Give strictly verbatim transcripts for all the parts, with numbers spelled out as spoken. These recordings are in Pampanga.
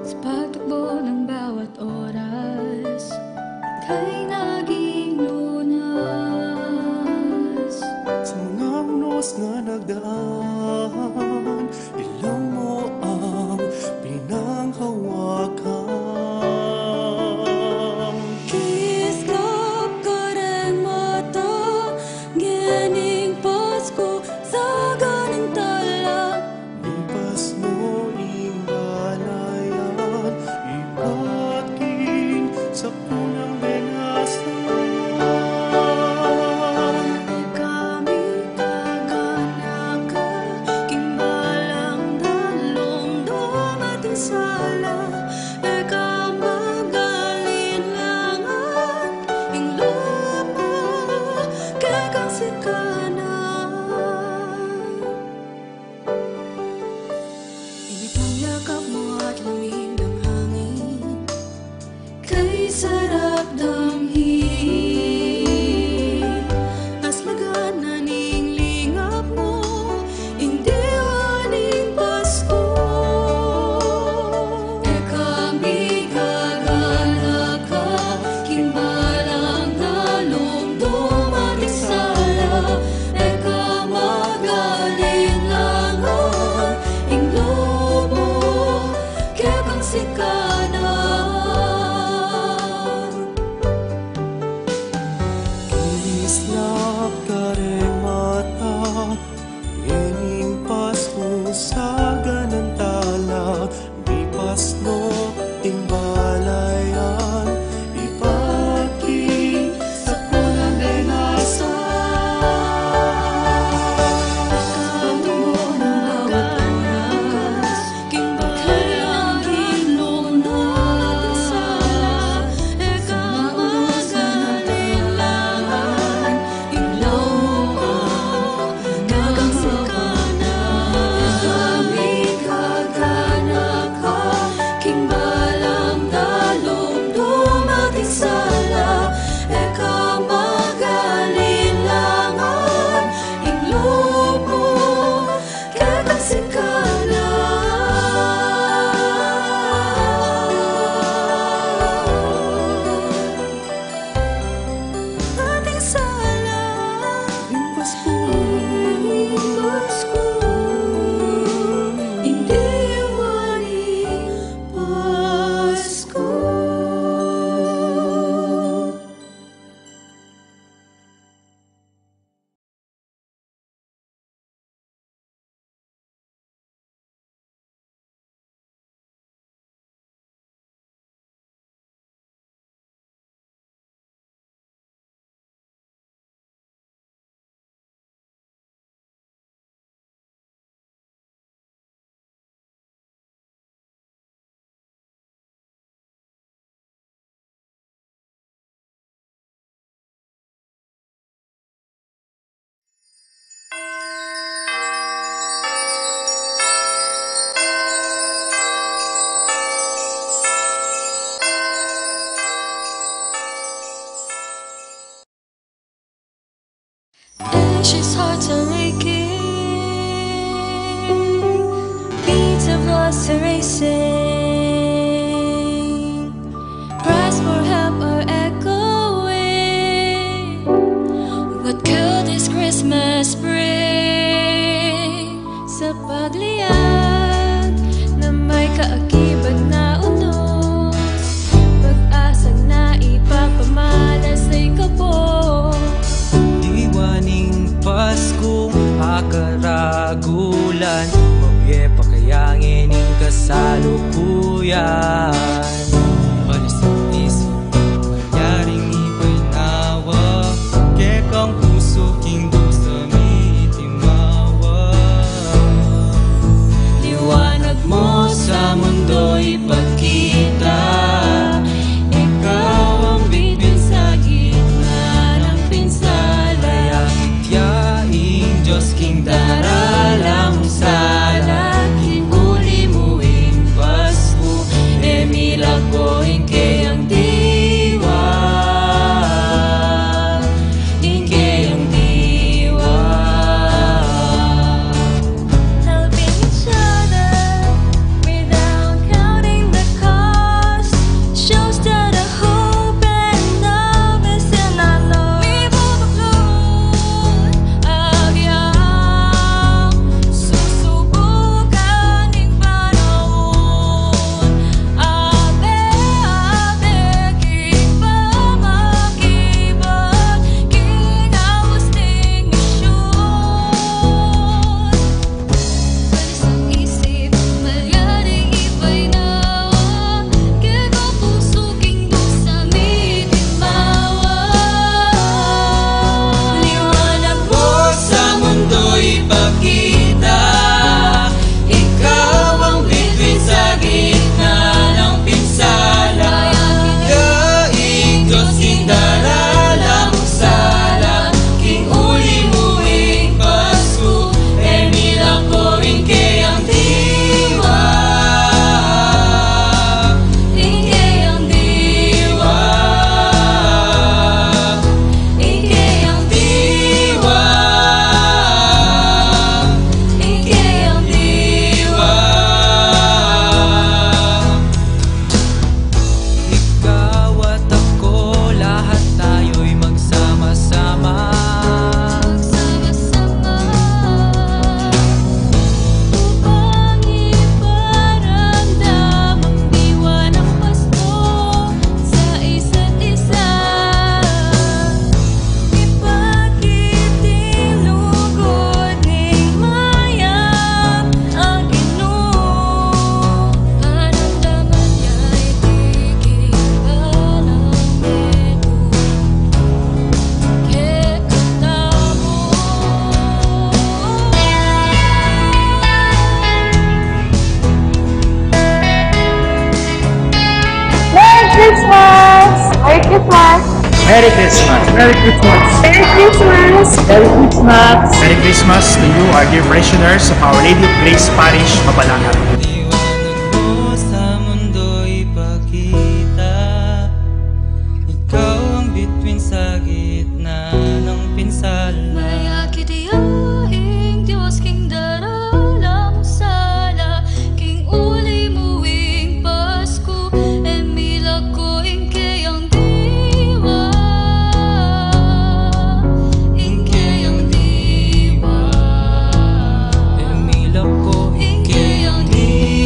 Sa pagtakbo ng bawat oras, ika'y naging lunas. Sa mga unos na nagdaan, ilaw mo ang pinanghawakan. Kislap ka ring mata, ngening Pasko, sagan ning tala. Ning Pasko ing balayan, ibat king sapunang Venusian. Kami kaganakan, king Hearts are aching, beats of lost are racing. Cries for help are echoing. What could this Christmas bring? Sa pagliag na may kaakibat na unos, pag-asang naipapamalas ay kabos. Diwa ning Paskung akaragulan, mabie pa kaya ngening kasalukuyan? Malis ang isip, manyaring ibaynawa, kekang pusu king dusa mitimawa. Liwanag mo sa mundo ipakita, ikaw ang bituin sa gitna ng pinsala. Kaya ing Dios king daralang sala, king uli mu ing Pasku, e milagro ing keyang diwa, ing keyang diwa. Helping each other without counting the cost shows that a hope and love is in our Lord. Mibubuklod agyang susubukan ning panaun. Abe, abe, king pamakibat, king aus ning misyun. Malis ang isip, manyaring ibaynawa, kekang pusu king dusa mitimawa. Liwanag mo sa mundo ipakita, ikaw ang bituin sa gitna ng pinsala. Kaya ing Dios king daralang sala, king uli mu ing Pasku, e milagro ing keyang diwa, ing keyang diwa, ing keyang diwa, ing keyang diwa. Ikaw at ako, lahat tayo'y magsama-sama. Magsama-sama upang iparamdam ang diwa ng Pasko sa isa't isa. Ipakit ing lugud ning mayap a Ginu. Maramdaman niya'y tigil balang metung kekatamu. Merry Christmas! Merry Christmas! Merry Christmas! Merry Christmas! Merry Christmas! Merry Christmas! Merry Christmas to you, our dear parishioners of Our Lady of Grace Parish, Mabalacat. Liwanag mo sa mundo ipakita, ikaw ang bituin sa gitna ng pinsala. Mayakit ya ing Dios king daralang sala, king uli mu ing Pasku, e milagro ing keyang diwa, ing keyang diwa, e milagro ing keyang diwa.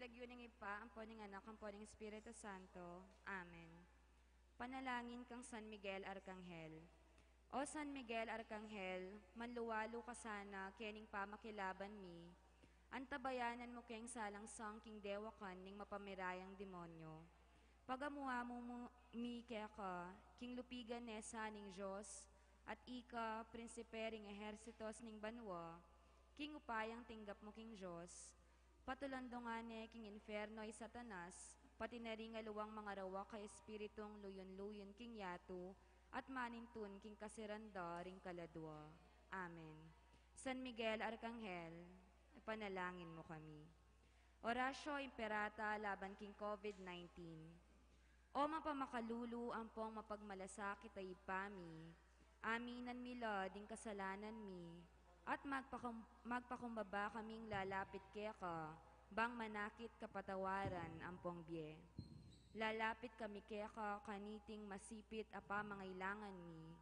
Lagyu ning Ibpa, ampo ning Anak, ampo ning Espiritu Santo. Amen. Panalangin kang San Miguel Arkanghel. O San Miguel Arkanghel, manluwalu ka sana kening pamakilaban mi, antabayanan mu keng salangsang king dewakan ning mapamirayang demonyo. Pagamu-amu mu, mi keka, king lupigan ne sa ning Dios, at ika, prinsipe ring ehersitos ning banua, king upayang tinggap mu king Dios, patulandungan ne king infierno i Satanas, pati na ring aliwang mangarawak a espiritung luyun-luyun king yatu, at manintun king kasiran da ring kaladua. Amen. San Miguel Arkanghel, ipanalangin mu kami. Oratio Imperata laban king COVID nineteen. O mapamakalulu ampong mapagmalasakit a Ibpa mi, aminan mi la ding kasalanan mi, at magpakum-, magpakumbaba kaming lalapit keka, bang manakit kapatawaran ampong bie. Lalapit kami keka kaniting masipit a pamangailangan mi.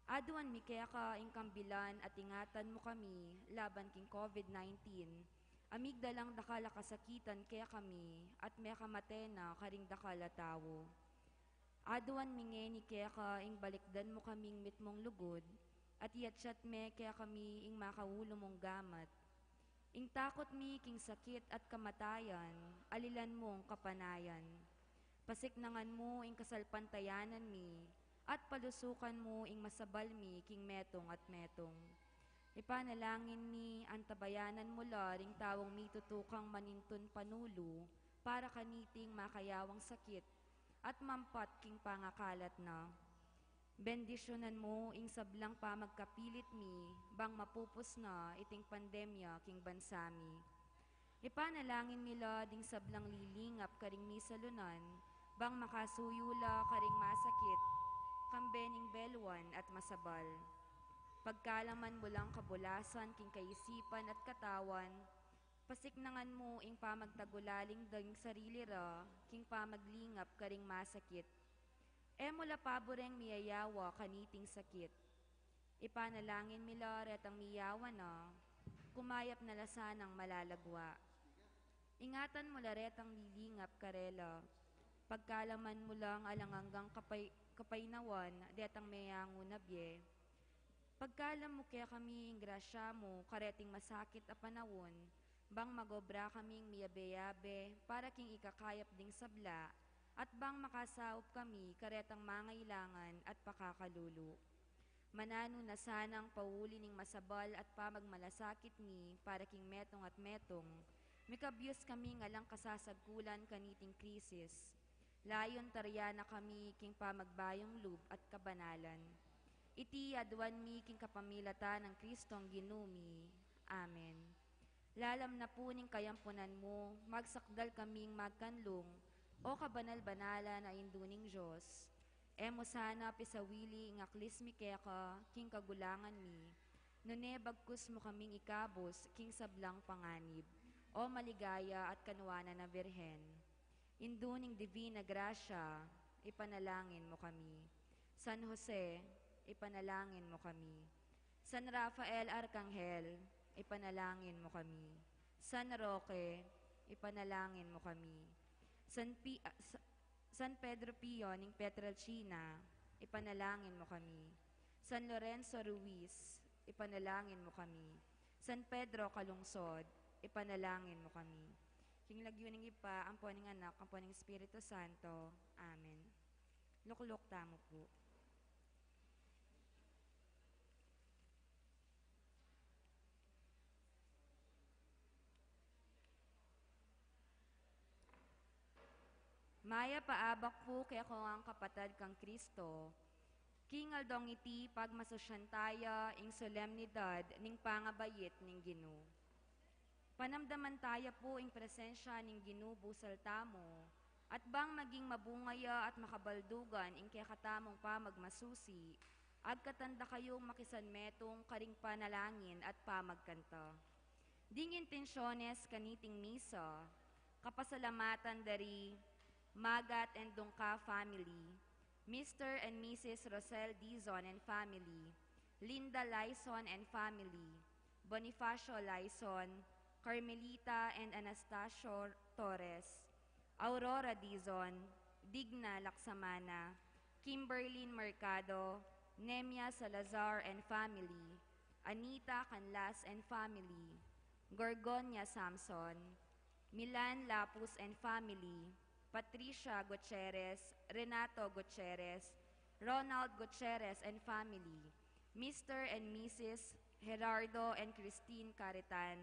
Aduan mi keka ing kambilan at ingatan mu kami laban king COVID nineteen, a migdalang dakal a kasakitan kekami at mekamate na karing dakal a tau. Aduan mi ngeni keka ing balikdan mu kaming mitmung lugud, at iyatyat me kekami ing makaulu mung gamat. Ing takut mi king sakit at kamatayan, alilan mung kapanayan. Pasiknangan mu ing kasalpantayanan mi, at palusukan mu ing masabal mi king metung at metung. Ipanalangin mi, antabayanan mu la ring taung mitutukang manintun panulu para kaniting makayawang sakit at mampat king pangakalat na. Bendisyunan mu ing sablang pamagkapilit mi, bang mapupus na iting pandemya king bansa mi. Ipanalangin mi la ding sablang lilingap karing misalunan, bang makasuyu la karing masakit, kambe ning beluan at masabal. Pagkalaman mu lang kabulasan king kaisipan at katawan, pasiknangan mu ing pamagtagulaling ding sarili ra, king pamaglingap karing masakit. E mu la pabureng miyayawa kaniting sakit. Ipanalangin mi la retang miyawa na, kumayap na la sanang malalagwa. Ingatan mu la retang lilingap karela. Pagkalaman mu lang alang anggang kapay-, kapaynawan detang meyangu na bie. Pagkalam mu kekami ing grasya mu kareting masakit a panaun, bang magobra kaming miyabe-yabe para king ikakayap ding sabla, at bang makasaup kami karetang mangailangan at pakakalulu. Mananu na sanang pauli ning masabal at pamagmalasakit mi para king metung at metung, mikabyus kaming alang kasasagkulan kaniting krisis. Layun taryan na kami king pamagbayung lub at kabanalan. Iti aduan mi king kapamilatan nang Kristong Ginu mi. Amen. Lalam na pu ning kayampunan mu, magsakdal kaming magkanlung, O kabanal-banalan a Indu ning Dios. E mu sana pisawili ing aklis mi keka king kagulangan mi, nune bagkus mu kaming ikabus king sablang panganib, O maligaya at kanuanan a Birhen. Indu ning Divina Grasya, ipanalangin mu kami. San Jose, ipanalangin mu kami. San Rafael Arkanghel, ipanalangin mu kami. San Roque, ipanalangin mu kami. San Pi-, ah, Sa-, San Pedro Pio ning Pietrelcina, ipanalangin mu kami. San Lorenzo Ruiz, ipanalangin mu kami. San Pedro Calungsod, ipanalangin mu kami. King lagyu ning Ibpa, ampo ning Anak, ampo ning Espiritu Santo. Amen. Lukluk tamu pu. Mayap a abak pu kekong kapatad kang Kristo, king aldong iti pagmasusyan taya ing solemnidad ning pangabait ning Ginu. Panamdaman taya pu ing presensya ning Ginu busal tamu, at bang maging mabunga ya at makabaldugan ing kekatamung pamagmasusi, agkatan da kayung makisanmetung karing panalangin at pamagkanta. Ding intensyones kaniting misa, kapasalamatan da ri Magat and Dungca family, Mister and Missus Rosel Dizon and family, Linda Lyson and family, Bonifacio Lyson, Carmelita and Anastasio Torres, Aurora Dizon, Digna Laksamana, Kimberlyn Mercado, Nemia Salazar and family, Anita Canlas and family, Gorgonia Samson, Milan Lapus and family, Patricia Gutierrez, Renato Gutierrez, Ronald Gutierrez and family, Mister and Missus Gerardo and Christine Caritan,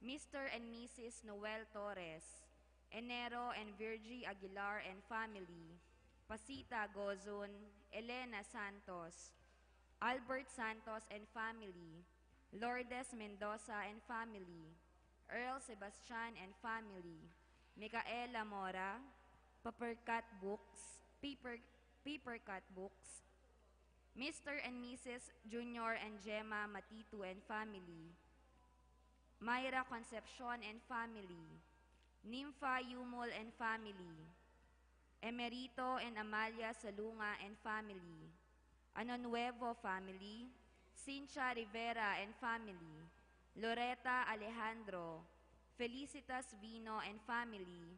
Mister and Missus Noel Torres, Enero and Virgie Aguilar and family, Pasita Gozun, Elena Santos, Albert Santos and family, Lourdes Mendoza and family, Earl Sebastian and family, Micaela Mora, Papercut Books, Paper, Papercut Books, Mister and Missus Junior and Gemma Matitu and family, Myra Concepcion and family, Nympha Yumul and family, Emerito and Amalia Salunga and family, Ano Nuevo family, Cynthia Rivera and family, Loreta Alejandro, Felicitas Vino and family,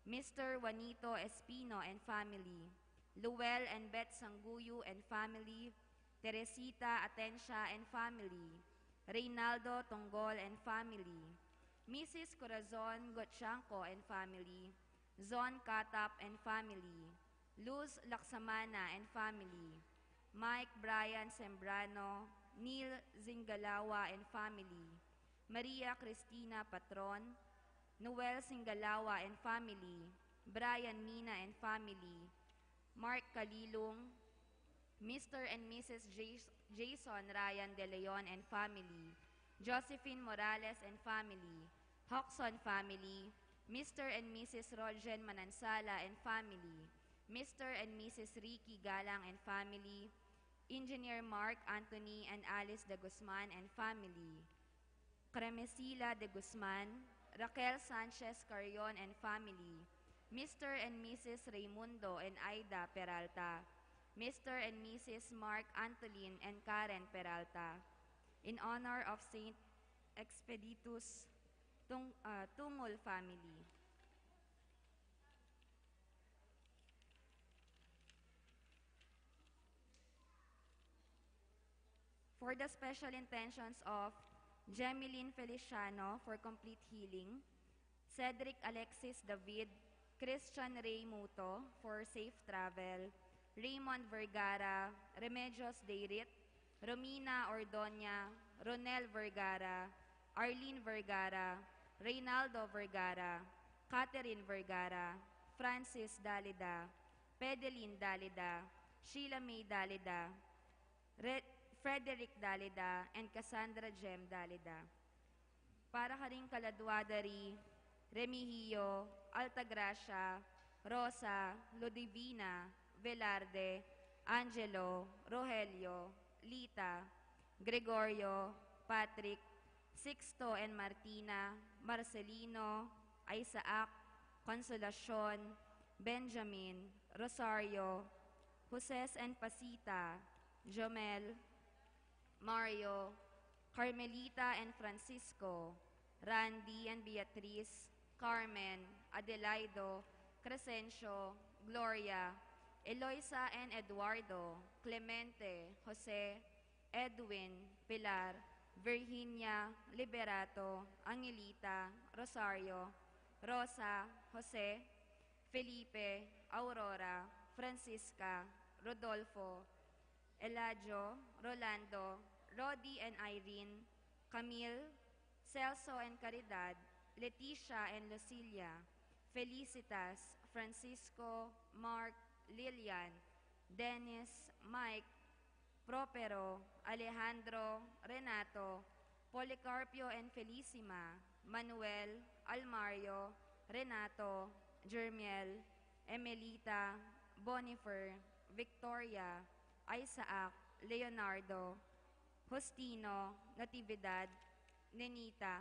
Mister Juanito Espino and family, Luel and Beth Sanguyu and family, Teresita Atencia and family, Reynaldo Tongol and family, Missus Corazon Gochanco and family, Zon Katap and family, Luz Laksamana and family, Mike Brian Sembrano, Neil Zingalawa and family, Maria Cristina Patron, Noel Singalawa and family, Brian Mina and family, Mark Kalilung, Mister and Missus Jas-, Jason Ryan De Leon and family, Josephine Morales and family, Hoxon family, Mister and Missus Rogen Manansala and family, Mister and Missus Ricky Galang and family, Engineer Mark Anthony and Alice De Guzman and family, Cremesila De Guzman, Raquel Sanchez Carrion and family, Mister and Missus Raimundo and Aida Peralta, Mister and Missus Mark Antolin and Karen Peralta, in honor of Saint Expeditus Tung-, uh, Tungul family. For the special intentions of Jemeline Feliciano for complete healing, Cedric Alexis David, Christian Ray Muto for safe travel, Raymond Vergara, Remedios Deirit, Romina Ordoña, Ronel Vergara, Arlene Vergara, Reynaldo Vergara, Catherine Vergara, Francis Dalida, Pedeline Dalida, Sheila May Dalida, Re-, Frederick Dalida, and Cassandra Jem Dalida. Para karing kaladwa da ri, Remigio, Altagracia, Rosa, Ludivina, Velarde, Angelo, Rogelio, Lita, Gregorio, Patrick, Sixto and Martina, Marcelino, Isaac, Consolacion, Benjamin, Rosario, Joses and Pasita, Jomel, Mario, Carmelita and Francisco, Randy and Beatriz, Carmen, Adelaido, Crescencio, Gloria, Eloisa and Eduardo, Clemente, Jose, Edwin, Pilar, Virginia, Liberato, Angelita, Rosario, Rosa, Jose, Felipe, Aurora, Francisca, Rodolfo, Eladio, Rolando, Rodi and Irene, Camille, Celso and Caridad, Leticia and Lucilia, Felicitas, Francisco, Mark, Lilian, Dennis, Mike, Propero, Alejandro, Renato, Policarpio and Felicima, Manuel, Almario, Renato, Jermiel, Emelita, Bonifer, Victoria, Isaac, Leonardo, Justino, Natividad, Nenita,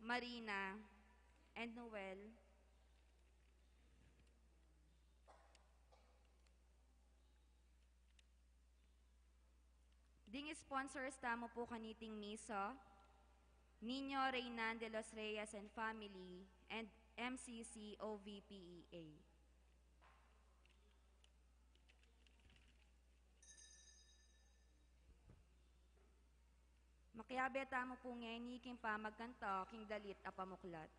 Marina, and Noel. Ding sponsors tamu pu kaniting misa, Niño Reynan de los Reyes and family, and M C C O V P E A. Makiabe tamu pu ngeni king pamagkanta king dalit a pamuklat.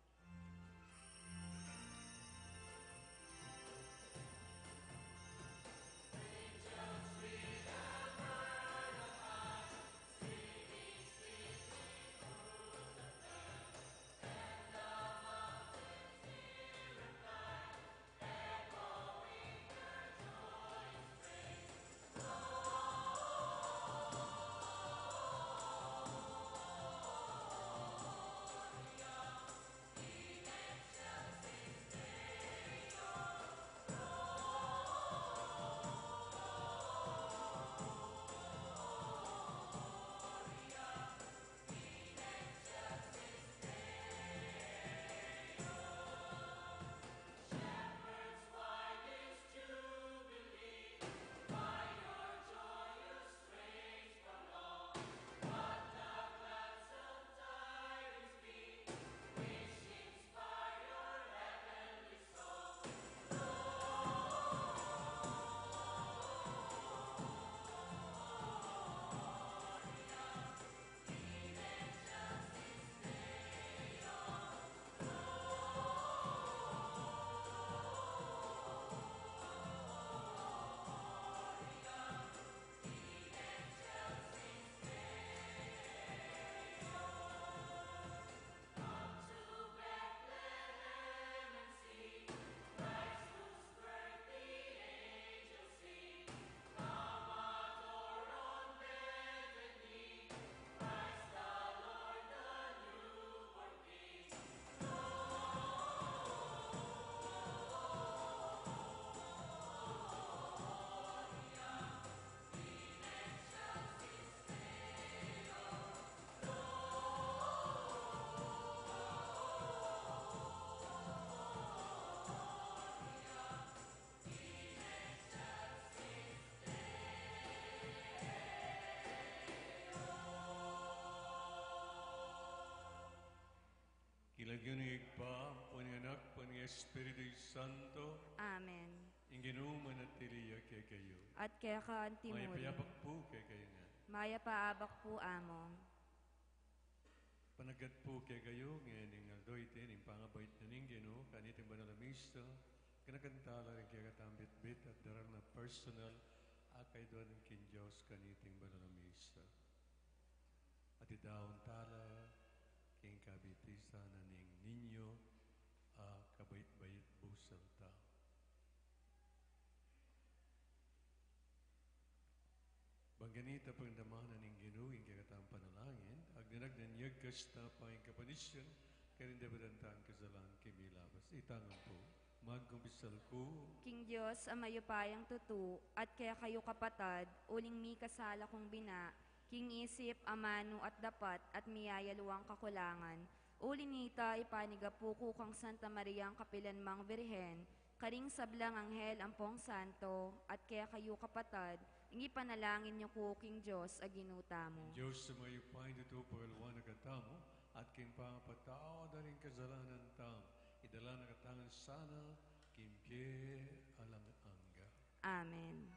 King lagyu ning Ibpa, ampon ning Anak, ampon ning Espiritu Santo. Amen. Ing Ginu manatili ya kekayu. At keka antimurin. Mayap a abak pu kekayu ngan. Mayap a abak pu, Among. Panagat pu kekayu ngening aldo iti ing pangabait na ning Ginu, kaniting banal a misa, ganakan tala ring kekatang bitbit at daral na personal a kayadwanan king Dios kaniting banal a misa. At idaun tala king kabitisan na ning Niño a kabait-bait bung Santa. Bang ganita pagdamanan ning Ginu ing kekatang panalangin, agdan-agdan ya kasta pa ing kapanisyan, karing dapat tang kasalan king milabas. Itang ampo, magkumpisal ku king Dios a mayupayang tutu, at kekayu kapatad, uling mikasala kung bina, king isip, amanu at dapat, at miyayaluang kakulangan. Uli nita, ipanigapu ku kang Santa Mariang kapilanmang Birhen, karing sablang anghel ampong santo, at kekayu kapatad, ing ipanalangin yu ku king Dios a Ginu tamu. Dios a mayupayang tutu, pagkalwan na katamu, at king pangapatawad da ring kasalanan tamu, idala na katamu sana king bie alang angga. Amen.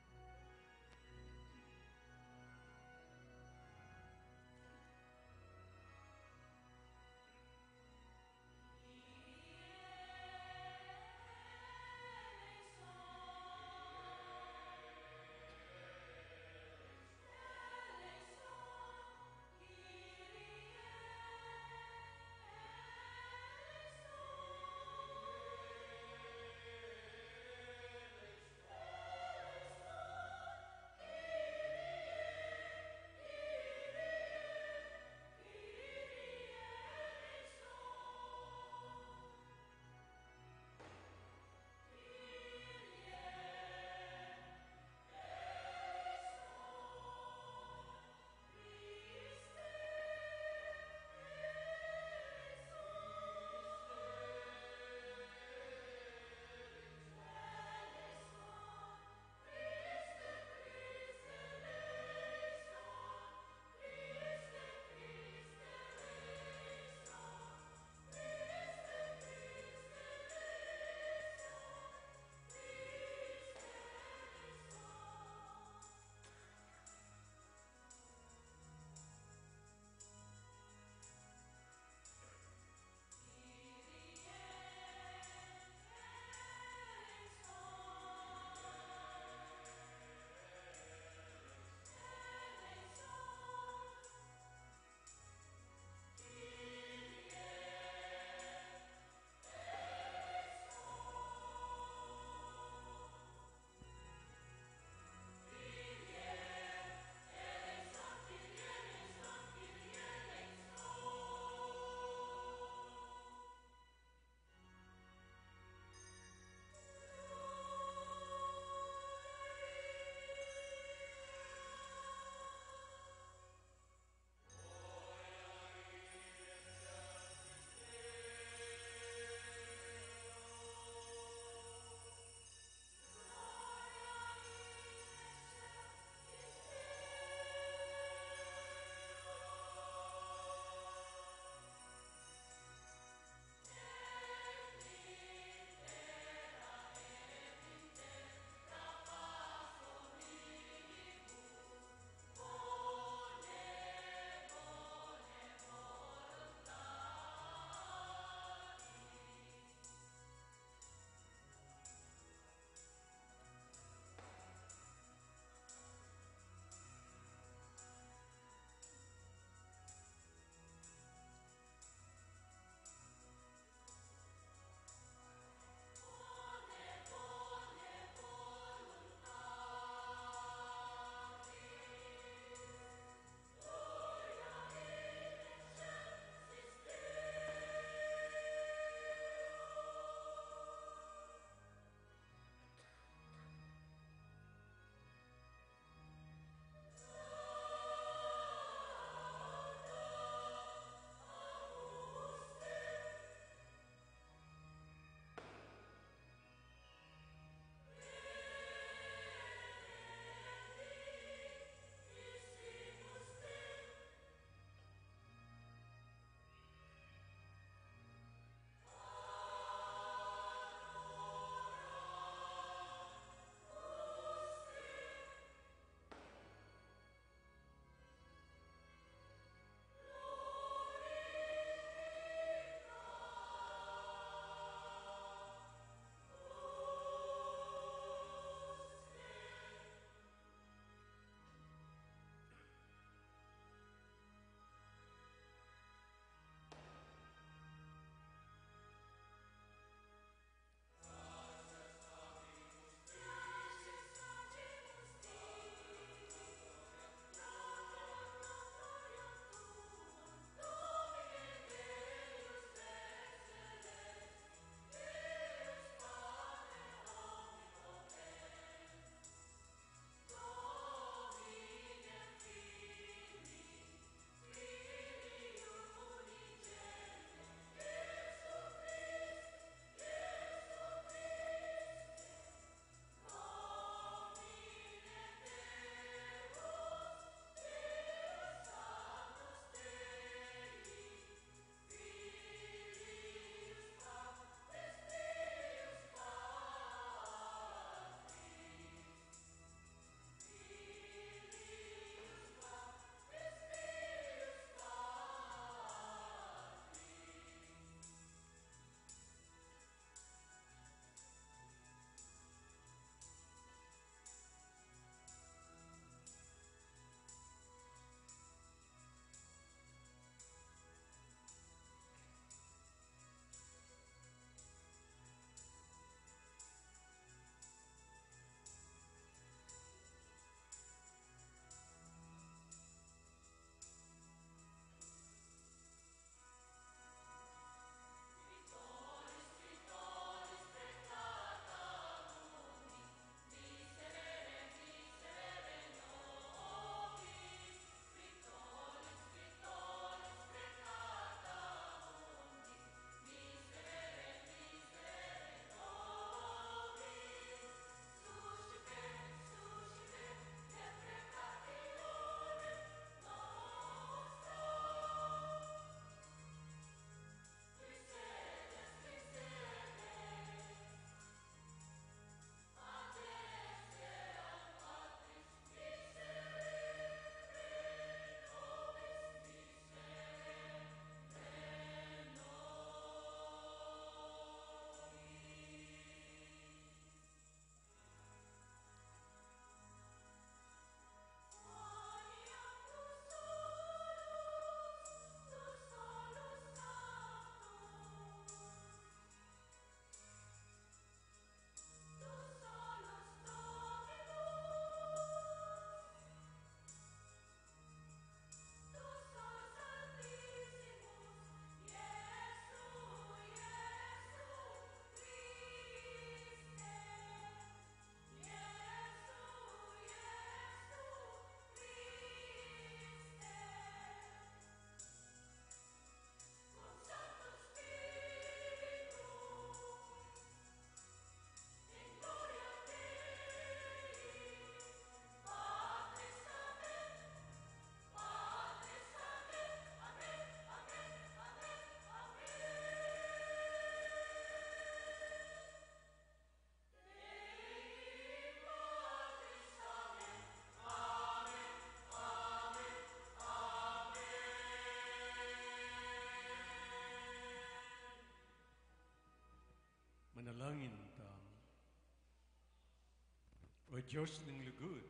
Dios ning lugud,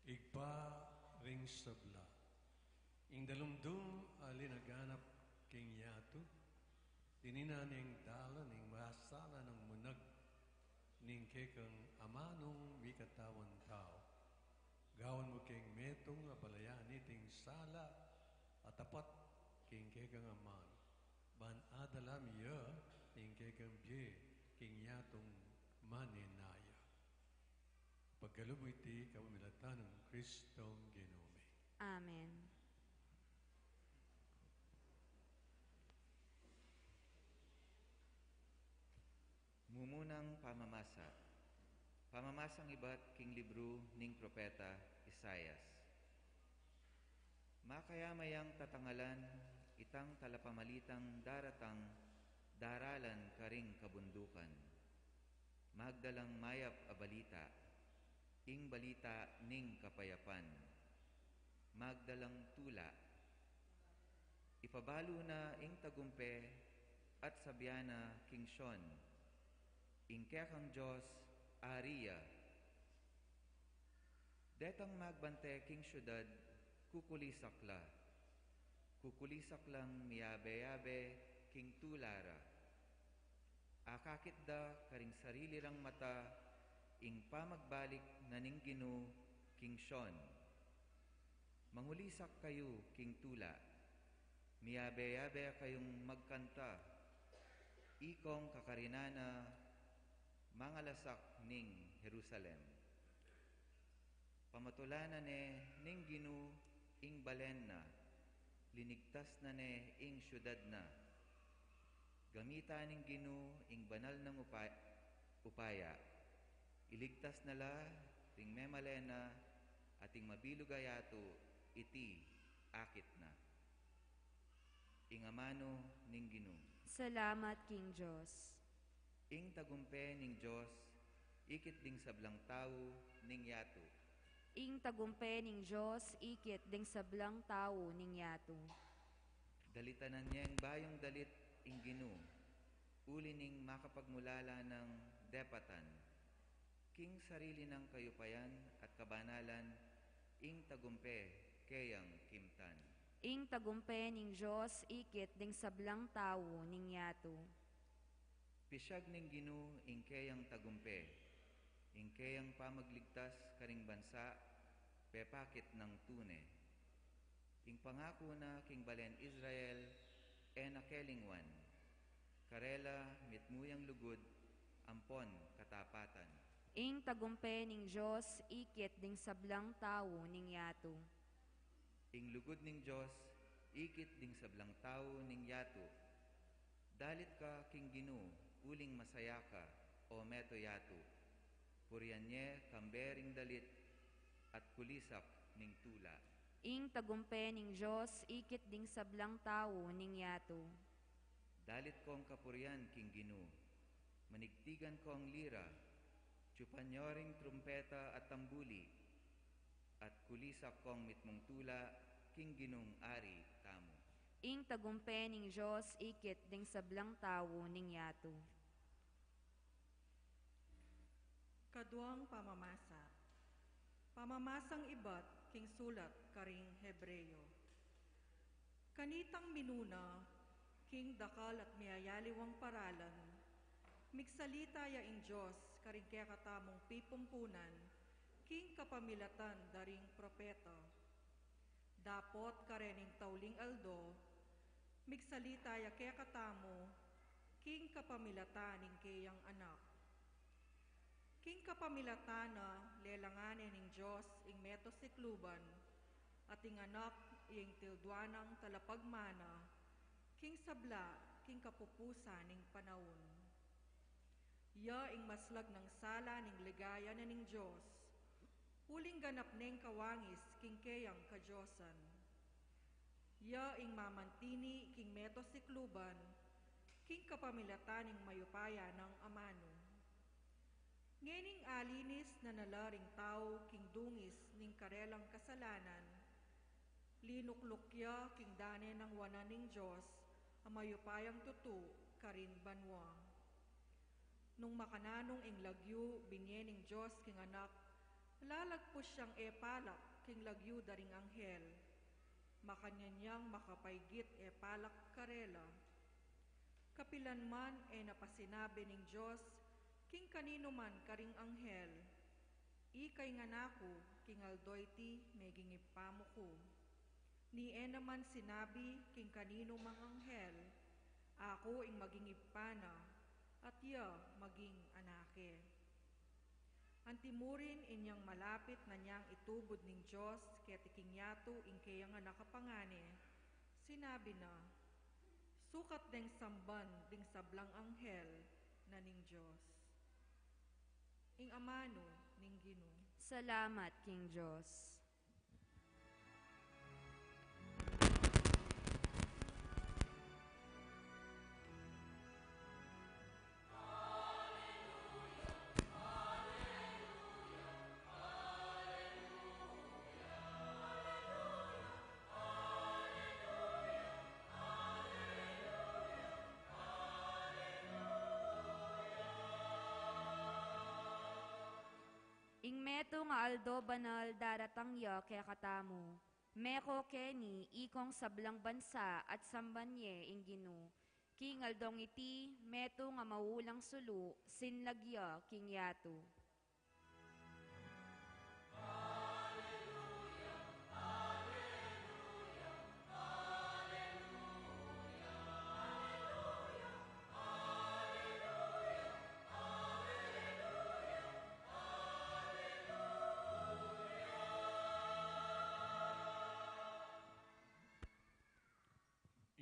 Ibpa ring sabla, ing dalumdum a linaganap king yatu, dininan ing dalan ning masala nang munag ning kekang amanung mikatawan tau. Gawan mu keng metung a balayan iting sala a tapat king kekang amanu, ban adala mi ya king kekang bie king yatung manenaya. Pagkalub iti kapamilatan nang Kristong Ginu mi. Amen. Mumunang pamamasa. Pamamasang ibat king libru ning propeta Isaias. Makaya mayang tatangalan itang talapamalitang daratang daralan karing kabundukan. Magdalang mayap a balita, ing balita ning kapayapan. Magdalang tula. Ipabalu na ing tagumpe at sabian na king Sion, ing kekang Dios ari ya. Detang magbante king siudad, kukulisak la. Kukulisak lang miyabe-yabe king tula ra. Akakit da karing sarili rang mata ing pamagbalik na ning Ginu king Sion. Mangulisak kayu king tula, miyabe-yabe kayung magkanta, ikong kakarinan na mangalasak ning Jerusalem. Pamatulan na ne ning Ginu ing balen na, linigtas na ne ing siudad na. Gamitan ning Ginu ing banal nang upa-, upaya, iligtas na la ring memalen na, at ing mabilug a yatu iti akit na. Ing amanu ning Ginu. Salamat king Dios. Ing tagumpe ning Dios ikit ding sablang tau ning yatu. Ing tagumpe ning Dios ikit ding sablang tau ning yatu. Dalitanan yeng bayung dalit ing Ginu, uli ning makapagmulala nang depatan. King sarili nang kayupayan at kabanalan, ing tagumpe keyang kimtan. Ing tagumpe ning Dios ikit ding sablang tau ning yatu. Pisiag ning Ginu ing keyang tagumpe, ing keyang pamagligtas karing bansa, pepakit nang tune. Ing pangaku na king balen Israel, e na kelingwan. Karela mitmu yang lugud ampon katapatan. Ing tagumpe ning Dios ikit ding sablang tau ning yatu. Ing lugud ning Dios ikit ding sablang tau ning yatu. Dalit ka king Ginu uling masaya ka, o meto yatu. Purian ye kambe ring dalit at kulisak ning tula. Ing tagumpe ning Dios ikit ding sablang tau ning yatu. Dalit kong kapurian king Ginu, manigtigan kong lira, tiyupan yo ring trumpeta at tambuli, at kulisak kong mitmung tula king Ginung Ari tamu. Ing tagumpe ning Dios ikit ding sablang tau ning yatu. Kaduang pamamasa. Pamamasang ibat king sulat karing Hebreo. Kanitang minuna, king dakal at miyayaliwang paralan, migsalita ya ing Dios karing kekatamung pipumpunan, king kapamilatan da ring propeta. Dapot karening tauling aldo, migsalita ya kekatamu, king kapamilatan ning keyang Anak. King kapamilatan na, lelangan ne ning Dios ing meto sikluban, at ing Anak, ing tilduan nang talapagmana, king sabla, king kapupusan ning panaun. Ya ing maslag nang sala ning ligaya na ning Dios, uling ganap neng kawangis king keyang kadiosan. Ya ing mamantini king meto sikluban, king kapamilatan ning mayupaya nang amanu. Ngening alinis na na la ring tau king dungis ning karelang kasalanan, linukluk ya king dane nang wanan ning Dios a mayupayang tutu karin banua. Nung makananung ing lagyu, binie ning Dios king Anak, lalagpus yang e palak king lagyu da ring anghel. Makanyan yang makapaigit e palak karela. Kapilan man e na pa sinabi ning Dios king kaninu man karing anghel, "Ika ing Anak ku, king aldo iti meging Ibpa mu ku." Ni e naman sinabi king kaninu mang anghel, "Aku ing maging Ibpa na, at iya maging Anak e." Antimurin inyang malapit na niyang itubud ning Dios keti king yatu ing keyang Anak a pangane, sinabi na, "Sukat deng samban ding sablang anghel na ning Dios." Ing amanu ning Ginu. Salamat king Dios. Ing metung a aldo banal daratang ya kekatamu. Meko keni ikong sablang bansa at samban ye ing Ginu. King aldong iti, metung a maulang sulu, sinlag ya king yatu.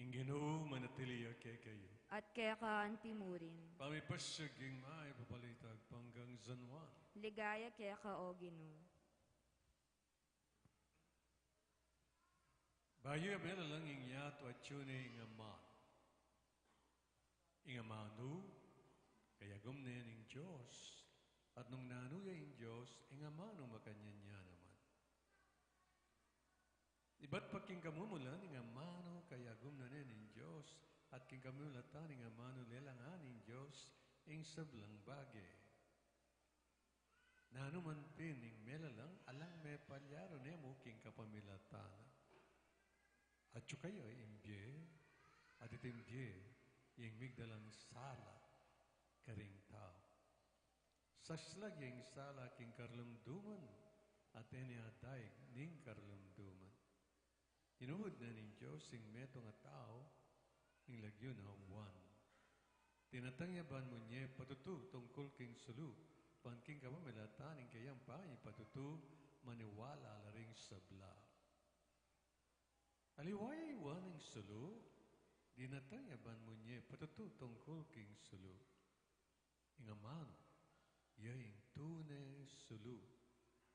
Ing Ginu manatili ya kekayu. At keka antimurin. Pamipasyag king mayap a balita agpang kang San Juan. Ligaya keka, o Ginu. Bayu a melalang ing yatu, atyu ne ing amanu. Ing amanu, kayagum ne ning Dios, at nung nanu ya ing Dios, ing amanu makanyan ya naman. Ibat pa king kamumulan, ing amanu kayagum na ne ning Dios, at king kamulatan ing amanu lelangan ning Dios ing sablang bage. Nanu man pin ing melalang, alang mepalyaru ne mu king kapamilatan na. Atyu kaya ing bie, at iting bie ing migdalang sala karing tau. Saslag ya ing sala king karlumduman, at e ne adaig ning karlumduman. Inuud ne ning Dios ing metung a tau, ing lagyu na Juan. Dinatang ya ban munye patutu tungkul king sulu, ban king kapamilatan ning keyang pangipatutu maniwala la ring sabla. Aliwa ya i Juan ing sulu, dinatang ya ban munye patutu tungkul king sulu. Ing amanu, ya ing tune sulu,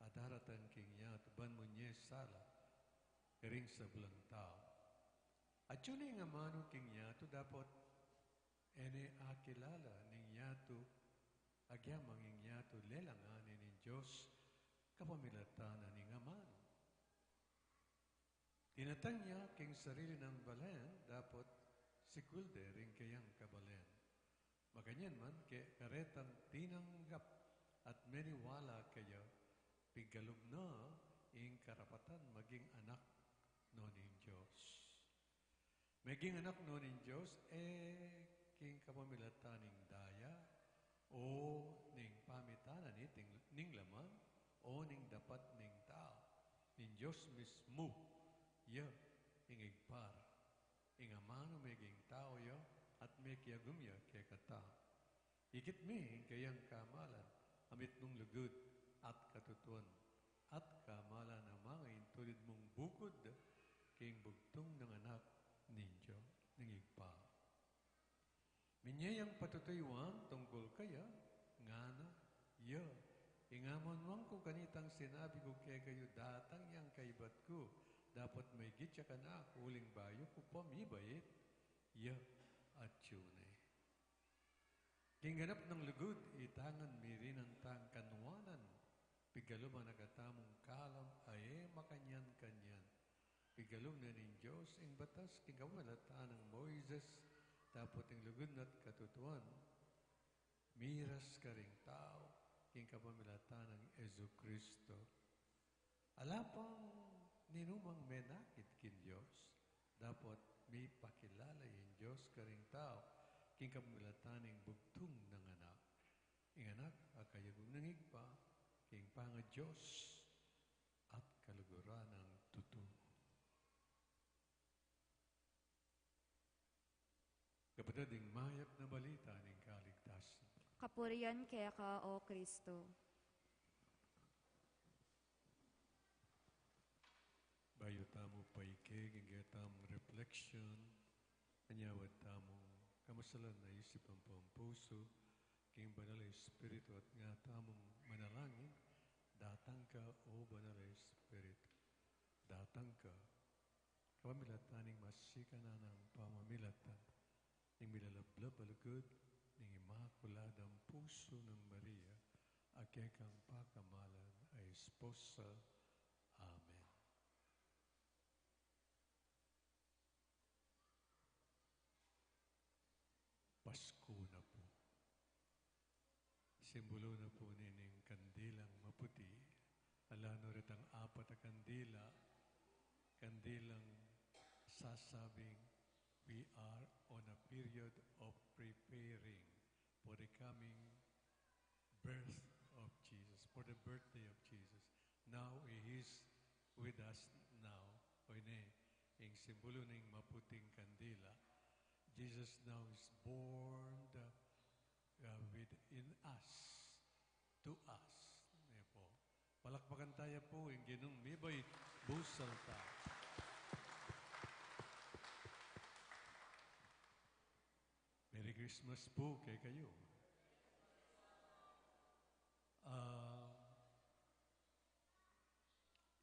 a daratang king yatu ban munye sala karing sablang tau. Atyu ne ing amanu king yatu dapot e ne akilala ning yatu, agyamang ing yatu lelangan ne ning Dios kapamilatan na ning amanu. Dinatang ya king sarili nang balen, dapot sikul de ring keyang kabalen. Makanyan man, ke karetang tinanggap at meniwala keya, pigkalub na ing karapatan maging anak no ning Dios. Meging anak no ning Dios, e king kapamilatan ning daya, o ning pamitan na niting, ning laman, o ning dapat ning tau. Ning Dios mismu, ya ing Ibpa ra, ing amanu meging tau ya, at mekiagum ya kekatamu. Ikit mi ing kayang kamalan, a mitmung lugud at katutuan, at kamalan a manga intulid mung bukud king bugtung nang Anak ning Dios, ning Ibpa. Minye yang patutu i Juan tungkul kaya, ngana, ya, ing amanwan ku kanitang sinabi ku kekayu, datang yang kaibat ku, dapot maigit ya kanaku, uling bayu ku pa mibait, ya, atyu ne. King ganap nang lugud, itangan mi rin ang tang kanwanan, pigkalub na katamung kalam a e makanyan-kanyan. Pigkalub na ning Dios ing batas king kapamilatan nang Moises, dapot ing lugud na't katutuan, miras karing tau king kapamilatan nang Jesucristo. Ala pang ninumang menakit king Dios, dapot mipakilala ing Dios karing tau king kapamilatan ning bugtung nang Anak. Ing Anak a kayagum ning Ibpa, king pangaDios at kaluguran nang tutu. Kapatad, ing mayap na balita ning kaligtasan. Kapurian keka, O Kristo. Bayu tamu paikeg ing ketamung reflection, anyawad tamu kamasalan a isip ampong pusu king Banal a Espiritu at nga tamung manalangin, datang ka, O Banal a Espiritu, datang ka. Kapamilatan ning masikan a nang pamamilatan ning milalablab a lugud ning Imakuladang Pusu nang Maria, a kekang pakamalan a Esposa. Amen. Pasku na pu. Simbulu na pu nining kandilang maputi. Ala no retang apat a kandila, kandilang sasabing, we are on a period of preparing for the coming birth of Jesus, for the birthday of Jesus. Now He is with us now. O ini, ing simbulu ning maputing kandila. Jesus now is born, uh, within us, to us. Ayan po. Palakpakan taya pu ing Ginung mibait. Busal ta. Merry Christmas po kekayu. Ah,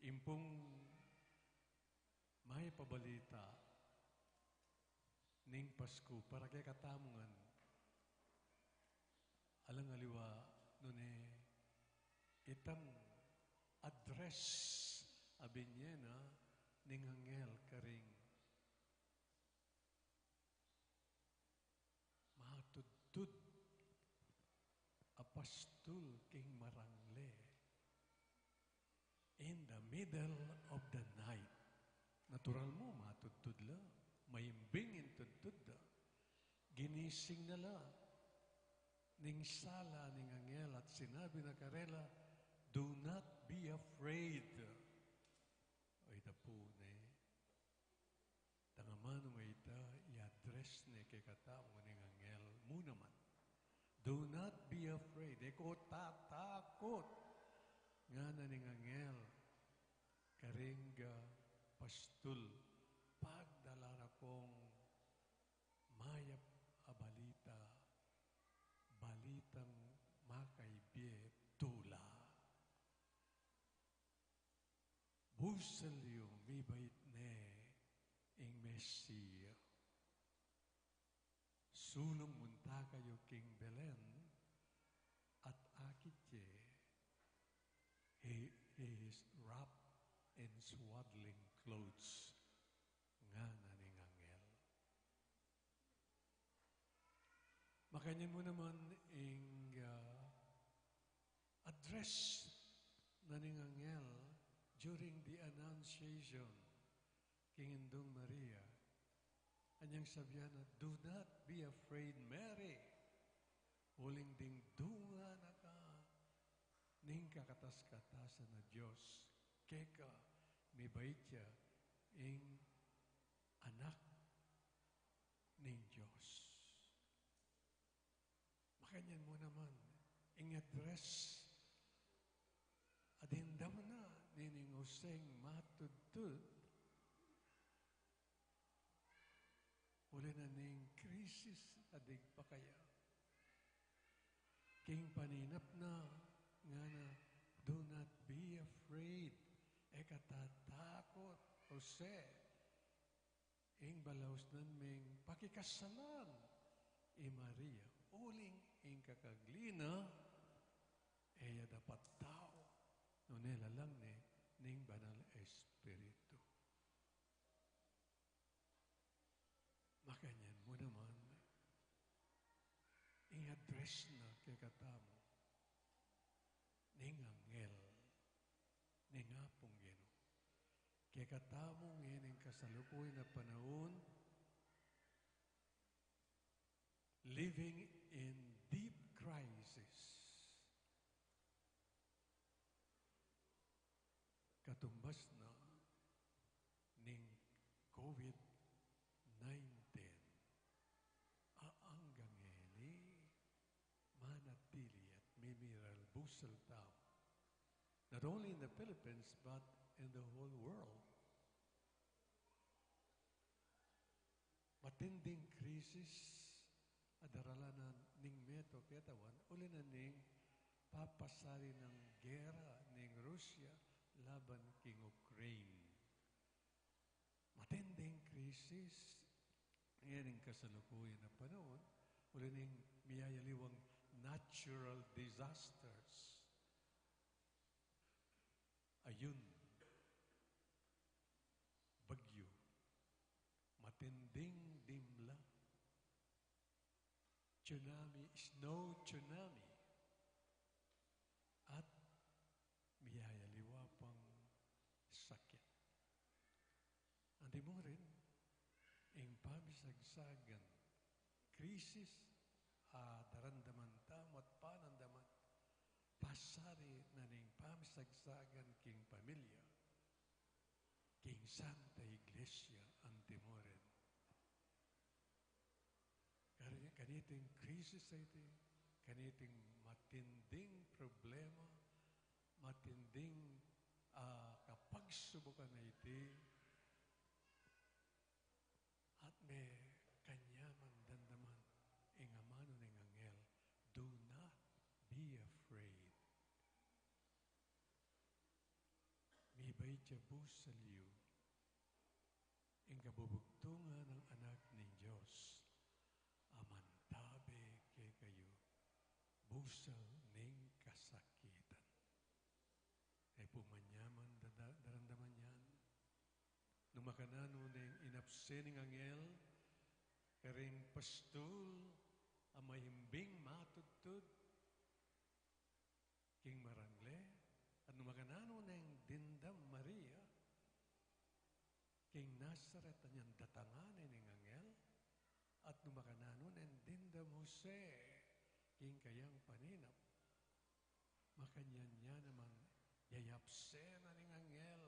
ing pung mayap a balita ning Pasku para kekatamu ngan, alang aliwa nune itang address a binye na ning anghel karing matudtud a pastul king marangle. In the middle of the night. Natural mu, matudtud la, maimbing ing tudtud da. Ginising na la ning sala ning anghel at sinabi na karela, "Do not be afraid." O, ita pu ne, tangamanu mayta i-address ne kekatamu ning anghel mu naman. "Do not be afraid." E ko tatakut, ngana ning anghel karing pastul, pagdala ra kong mayap a balita, balitang makaibie tula. Busal yu, mibait ne ing Mesia. Sulung munta kayu king Belen at akit ye, he, he is wrapped in swaddling clothes, ngana ning anghel. Makanyan mu naman ing, ah, address na ning anghel during the Annunciation king Indung Maria. Anyang sabian na, "Do not be afraid, Mary." Uling ding dungan na ka ning kakatas-katasan a Dios keka, mibait ya ing Anak ning Dios. Makanyan mu naman ing address a dimdam na nining Joseng matudtud. Uli na ning krisis a digpakaya. King paninap na, ngana, "Do not be afraid." E ka tatakut, Jose. Ing balausnan meng pakikasalan i Maria, uling ing kakagli na, e ya dapat tau, nune lalang ne ning Banal Espiritu. Makanyan mu naman, ing address na kekatamu ning anghel ning Apung Ginu. Kekatamu ngening kasalukuyan a panaun, living in deep crisis. Katumbas na ning COVID nineteen, a anggang ngeni manatili at mimiral busal tamu, not only in the Philippines but in the whole world. Matinding krisis a daralan na ning meto ketawan, uli na ning papasari nang gera ning Russia laban king Ukraine. Matinding krisis ngening kasalukuyan a panaun, uli ning miyayaliwang natural disasters. Ayun, bagyu, matinding dimla, tsunami, snow tsunami, at miyayaliwa pang sakit. Anti mu rin, ing pamisagsagan, krisis, a daramdaman tamu at panandaman, pasari na ning pamisagsagan king pamilya, king Santa Iglesia, anti mu rin. Kani-, kaniting krisis a iti, kaniting matinding problema, matinding, ah, kapagsubukan a iti, at mekanyaman damdaman ing amanu ning anghel, "Do not be afraid." Mibait ya busal yu, ing kabubugtungan a Anak ning Dios, a mantabe kekayu, busal ning kasakitan. E pu manyaman dada-, daramdaman yan. Nung makananu neng inapse ning anghel karing pastul a mahimbing matudtud king marangle, at nung makananu neng dimdam Maria king Nazaret, a nyang datangan ne ning anghel, at nung makananu neng dimdam Jose king kayang paninap, makanyan ya naman yayapse na ning anghel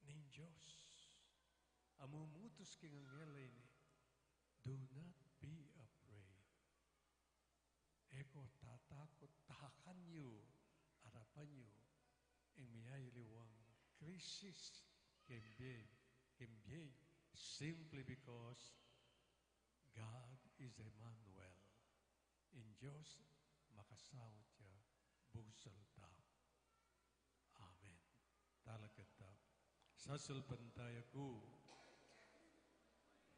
ning Dios. A mumutus king anghel a ini, "Do not be afraid." E ko tatakut, tahakan yu, arapan yu ing miyayaliwang krisis king bie, king bie, simply because God is Emmanuel. Ing Dios makasaut ya busal tamu. Amen. Talakad tamu. Sasalpantaya ku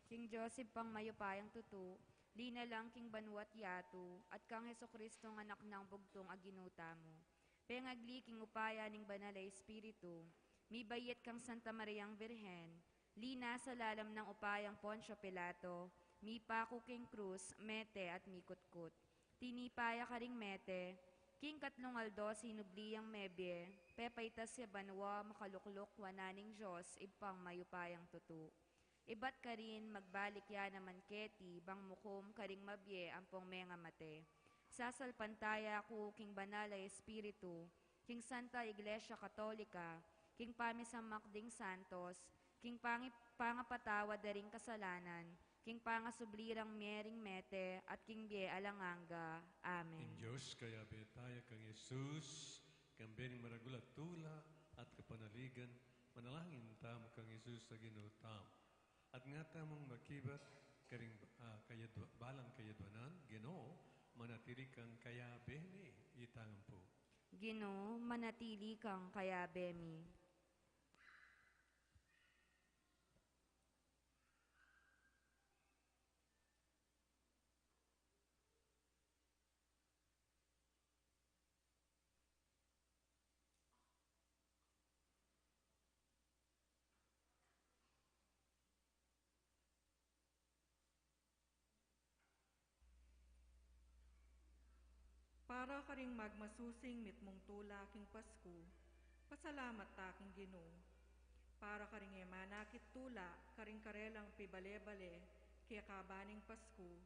king Dios Ibpang mayupayang tutu, linalang king banua't yatu, at kang Jesucristong Anak nang bugtung a Ginu tamu. Pengagli king upaya ning Banal a Espiritu, mibayit kang Santa Mariang Birhen, linas sa lalam nang upayang Poncio Pilato, mipaku king krus, mete at mikutkut. Tinipa ya karing mete, king katlung aldo sinubli yang mebie, pepaitas ya banua, makalukluk wanan ning Dios Ibpang mayupayang tutu. Ibat karin magbalik ya naman keti bang mukum karing mabie ampong mengamate. Sasalpantaya ku king Banal a Espiritu, king Santa Iglesia Katolika, king pamisamak ding santos, king pangi-, pangapatawad da ring kasalanan, king pangasubli rang mie ring mete, at king bie alang angga. Amen. Ing Dios kayabe taya kang Jesus, kambe ning maragul a tula at kapanaligan, manalangin tamu kang Jesus a Ginu tamu. At nga tamung makibat karing, ah, kayadwa-, balang kayadwanan, Ginu, manatili kang kayabe mi, itang ampu. Ginu, manatili kang kayabe mi. Para karing magmasusing mitmung tula king Pasku, pasalamat ta king Ginu. Para karing e manakit tula karing karelang pibale-bale keka ba ning Pasku,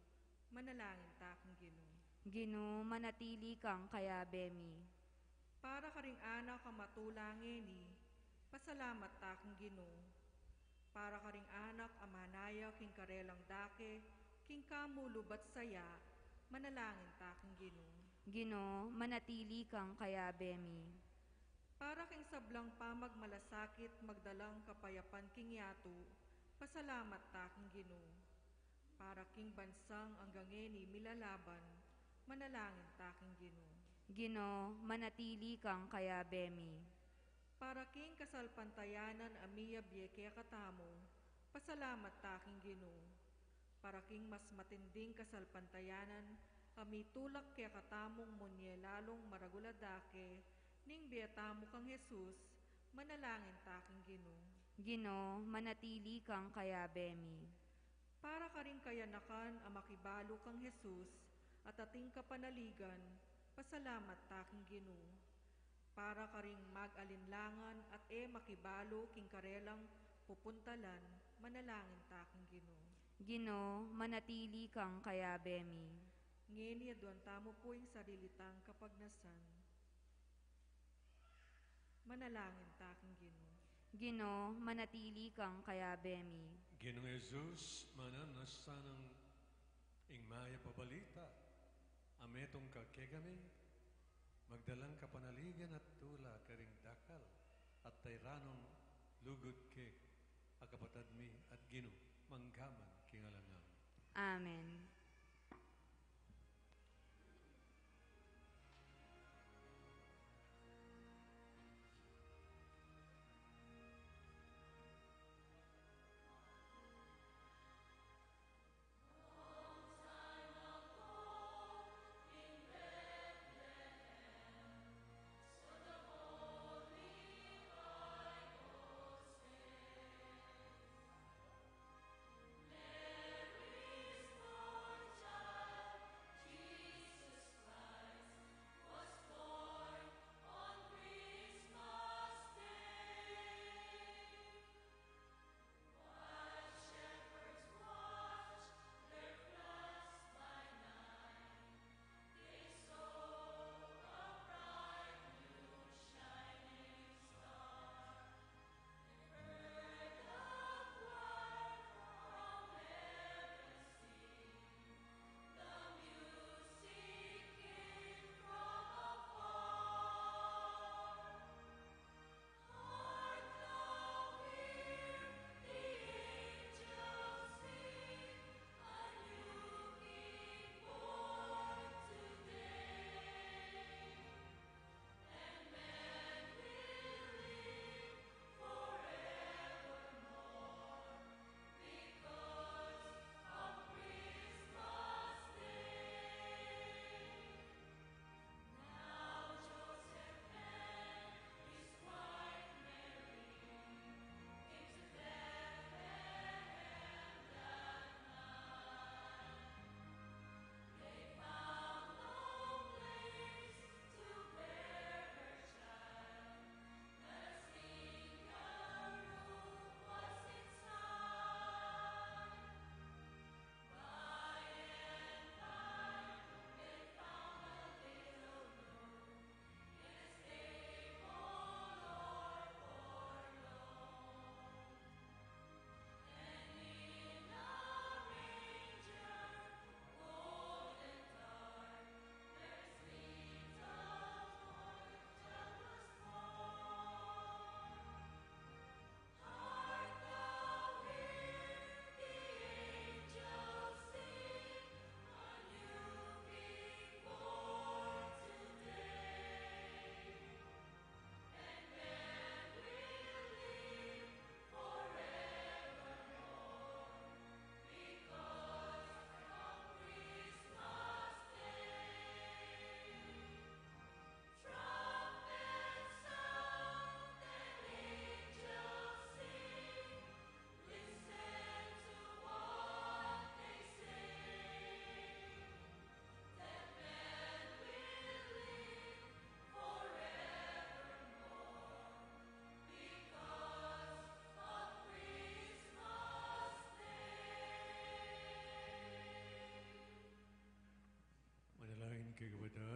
manalangin ta king Ginu. Ginu, manatili kang kayabe mi. Para karing anak a matula ngeni, pasalamat ta king Ginu. Para karing anak a manaya king karelang dake king kamulubat saya, manalangin ta king Ginu. Ginu, manatili kang kayabe mi. Para king sablang pamagmalasakit magdalang kapayapan king yatu, pasalamat ta king Ginu. Para king bansang anggang ngeni milalaban, manalangin ta king Ginu. Ginu, manatili kang kayabe mi. Para king kasalpantayanan a miyabie kekatamu, pasalamat ta king Ginu. Para king mas matinding kasalpantayanan a mitulak kekatamung munye lalung maragul a dake ning bie tamu kang Jesus, manalangin ta king Ginu. Ginu, manatili kang kayabe mi. Para karing kayanakan a makibalu kang Jesus at ating kapanaligan, pasalamat ta king Ginu. Para karing mag-alinlangan at e makibalu king karelang pupuntalan, manalangin ta king Ginu. Ginu, manatili kang kayabe mi. Ngeni aduan tamu pu ing sarili tang kapagnasan. Manalangin ta king Ginu. Ginu, manatili kang kayabe mi. Ginung Jesus, manamnasa nang ing mayap a balita a metung ka kekami, magdalang kapanaligan at tula karing dakal at tairanung lugud ke a kapatad mi at Ginu, manggaman king alang angga. Amen.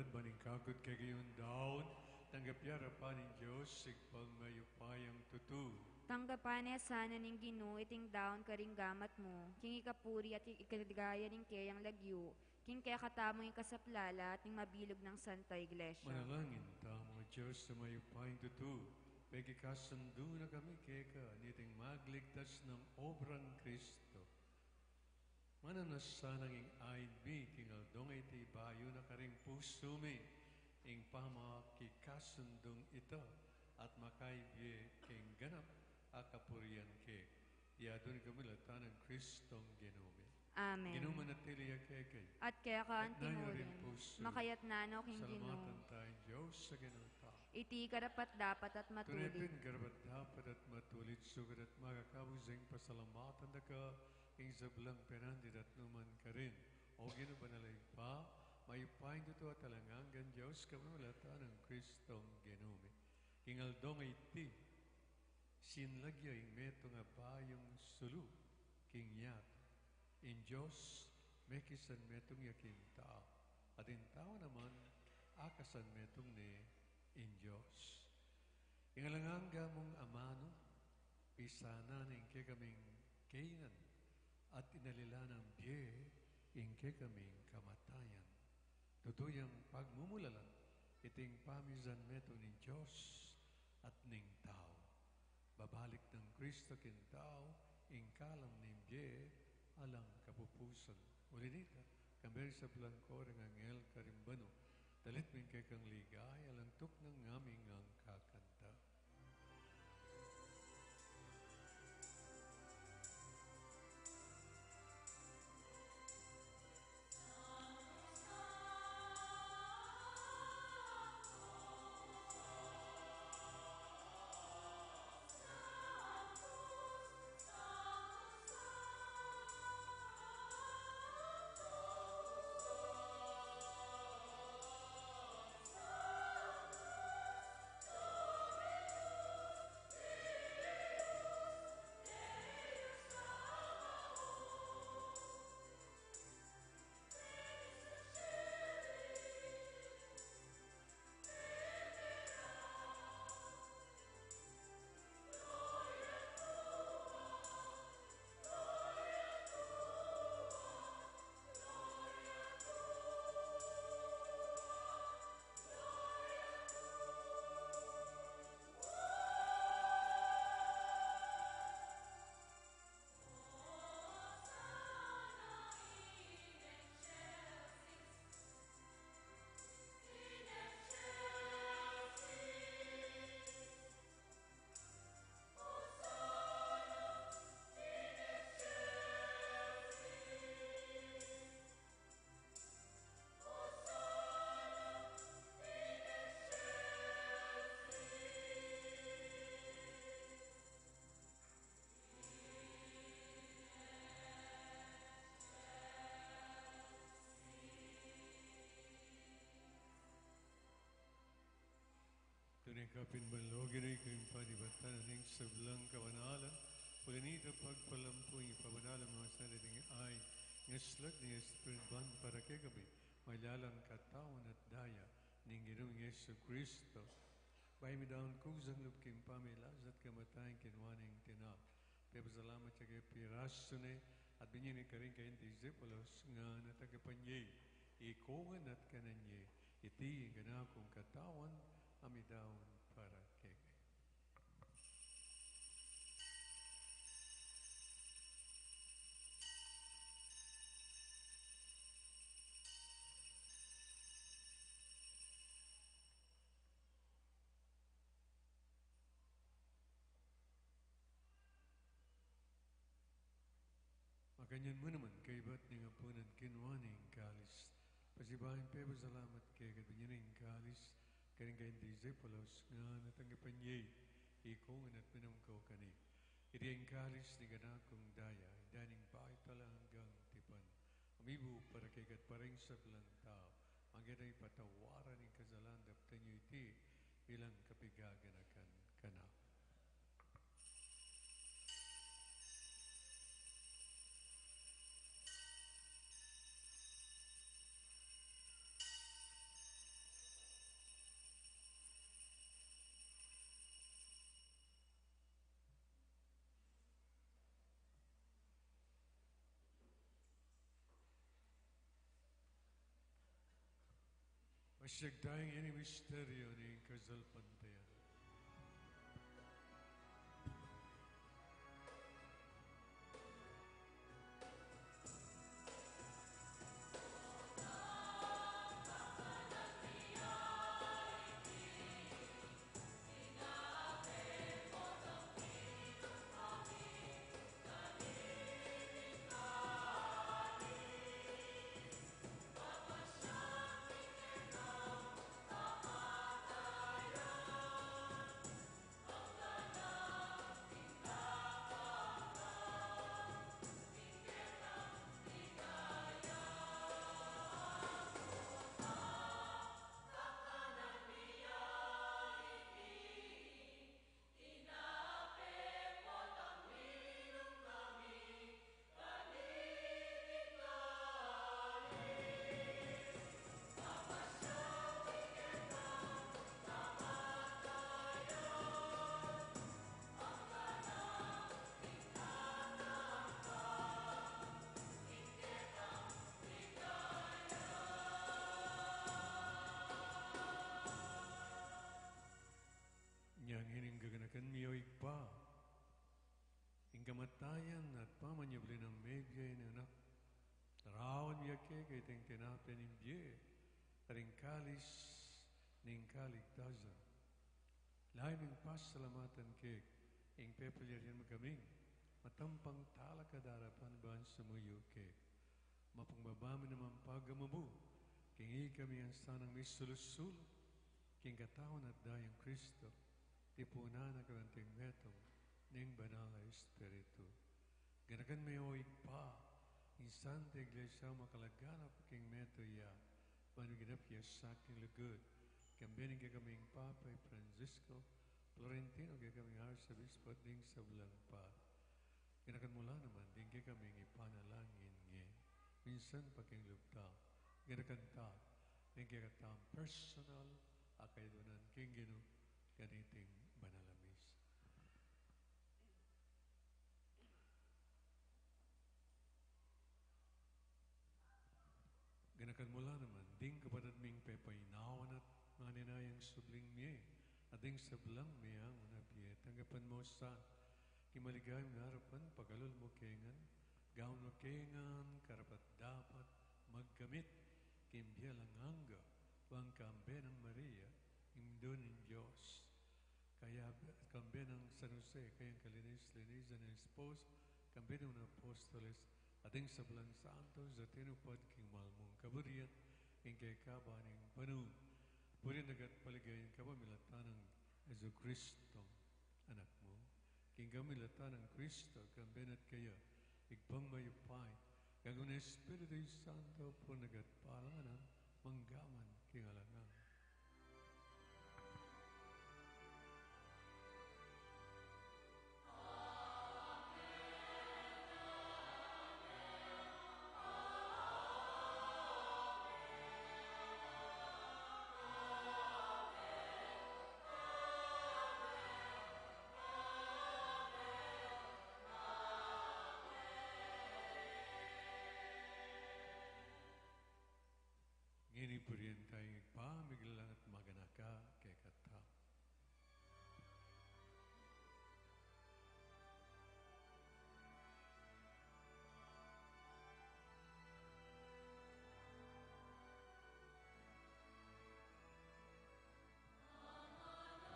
Ban ing kakut kekayung daun, tanggap ya arapan ning Dios, Ibpang mayupayang tutu. Tanggapan na sana ning Ginu iting daun karing gamat mu, king ikapuri at ikaligaya ning keyang lagyu, king kekatamung ikasaplala at ning mabilug nang Santa Iglesia. Manalangin tamu. O Dios a mayupayang tutu, pekikasundu na kami keka niting magligtas nang obrang Kristo. Mananu na sanang ing ain mi king aldong iti, ibayu na karing pusu mi ing pamakikasundung ita, at makaibie king ganap a kapurian ke. Iti adwan mi king lagyu nang Kristong Ginu mi. Amen. Ginu manatili ya kekayu. At keka antimurin. At nanu rin pusu. Makayatna no king Ginu. Salamatan taya ing Dios a Ginu ta. Iti karapat-dapat at matulid. Tune pin karapat-dapat at matulid, sukat at makakabus ing pasalamatan da ka king sablang penandit at nukarin man. O Ginu, banal a Ibpa, mayupayang tutu at alang anggang Dios, kapamilatan nang Kristong Ginu mi. King aldong iti, sinlag ya ing metung a bayung sulu king yatu. Ing Dios mekisanmetung ya king tau, at ing tau naman akasanmetung ne ing Dios. Ing alang angga mung amanu, pisanan ne ing kekaming kainan, at inalila nang bie ing kekaming kamatayan. Tutu yang pagmumulalan, iting pamisanmetung ning Dios at ning tau. Babalik nang Kristo king tau, ing kalam ning bie alang kapupusan. Uli na nita, kambe ring sablang koro ning anghel karing banu, dalit mi ing kekang ligaya, alang tuknang ngaming kakanta. Tune kapin banal, O Ginu, ika ing panibatan ning sablang kabanalan, uli na nita pagpalampu ing pabanalan mung sali ding ain, ing aslag ning Espiritu, ban para kekami, maging katawan at daya ning Ginung Jesucristo. Bayu mi daun kusang lub king pamilasa at kamatayan, kinua ne ing tinape, pepasalamat ya keka, pirasu ne, at binie ne karing kayang disipulos, ngana, tagapan ye, ikongan at kanan ye, iti ing kanakung katawan, a midaun para kekayu. Makanyan mu naman, kaybat ning apunan, kinua ne ing kalis, pasibayu ya, pepasalamat keka, at binie ne ing kalis karing kayang disipulos, ngana, tagapan ye, ikongan at minum kayu keni, iti ing kalis ning kanakung daya, daya ning bayu at alang anggang tipan, a mibu para kekayu at para king sablang tau, angga ing patawaran ning kasalan. Daptan yu iti bilang kapaganakan kanaku. Siyag taya ngeni ing misteryu ning kasalpantayanan. Inya ngeni ing gaganakan mi, o Ibpa, ing kamatayan at pamanyubli nang mebie ning Anak, larawan mi keka iting tinape ning bie at ing kalis ning kaligtasan. Lalu ming pasalamatan keka ing pepalyarian mu kaming matampang talakad arapan ban sumuyu keka. Mapakumbaba mi naman pagamubu king ikami ngan sanang misulu-sulu king katawan at dayang Kristo, tipunan na ka anting metung ning Banal a Espiritu. Ganakan me, o Ibpa, ing Santa Iglesia mu makalaganap king metung ya, ban miging apiasak king lugud, kambe ning kekaming Papa i Francisco, Florentino kekaming Arsobispo at ding sablang pari. Ganakan mu la naman ding kekaming ipanalangin ngeni, minsan pa king lub ta. Ganakan ta ding kekatamung personal a kayadwanan king Ginu kaniting banal a misa. Ganakan mu la naman ding kapatad ming pepainawa na at maninayang subling mie, at ding sablang meangu na bie. Tanggapan mu sa king maligayang arapan, pakalulu mu kami ngan, gawan mu kami ngan karapat-dapat magkamit king bie alang angga, ban kambe nang Maria, Indu ning Dios, kaya kambe nang San Jose, kayang kalinis-linisan a esposo, kambe ning apostoles, at ding sablang santos a tinupad king mal mung kaburian king kekaban ning banua. Purian da ka at paligayan ka pamilatan nang Jesucristo, Anak mu. King kapamilatan nang Kristo, kambe na at kaya, Ibpang mayupaya, kayabe ning Espiritu Santo, purian da ka at palanan, mangga man king alang angga. Ngeni purian taya ing Ibpa, migalang at maganaka kekatamu.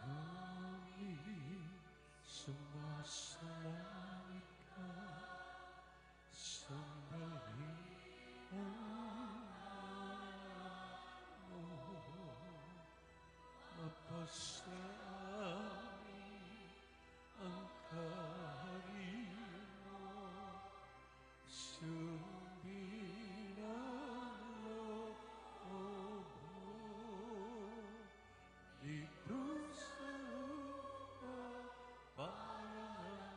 Amin. Sumasalangit ka, sambahin ang ngalan mo. Mapaslang ang kaharian mo. Sundin ang loob mo dito sa lupa, para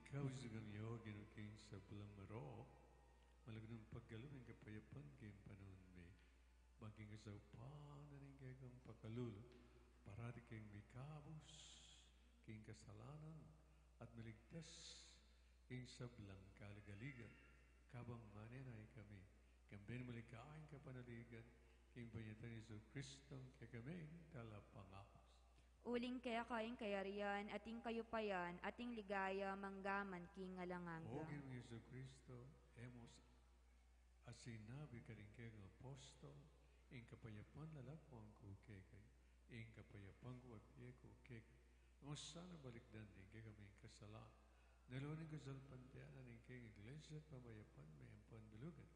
Kausagan mi, O Ginu, king sablang marok, malugud mung pagkalub ing kapayapan king panaun mi. Bang king kasaupan na ning kekang pakalulu, parati keng mikabus king kasalanan at maligtas king sablang kaligaligan. Kabang manenaya kami, kambe na maligaya king kapanaligan, king panyatang Jesu Cristo, kekaming talapangabus. Uling keka ing kayarian, at ing kayupayan, at ing ligaya, mangga man king alang angga. O Ginu Jesu Cristo, e mu sinabi karing kekang apostol, ing kapayapan lalakwan ku kekayu, ing kapayapan ku ibie ku kekayu. E mu sana balikdan ding kekaming kasalanan, lalu na ing kasalpantayanan ning kekang Iglesia at pamayapan me ampon dulugan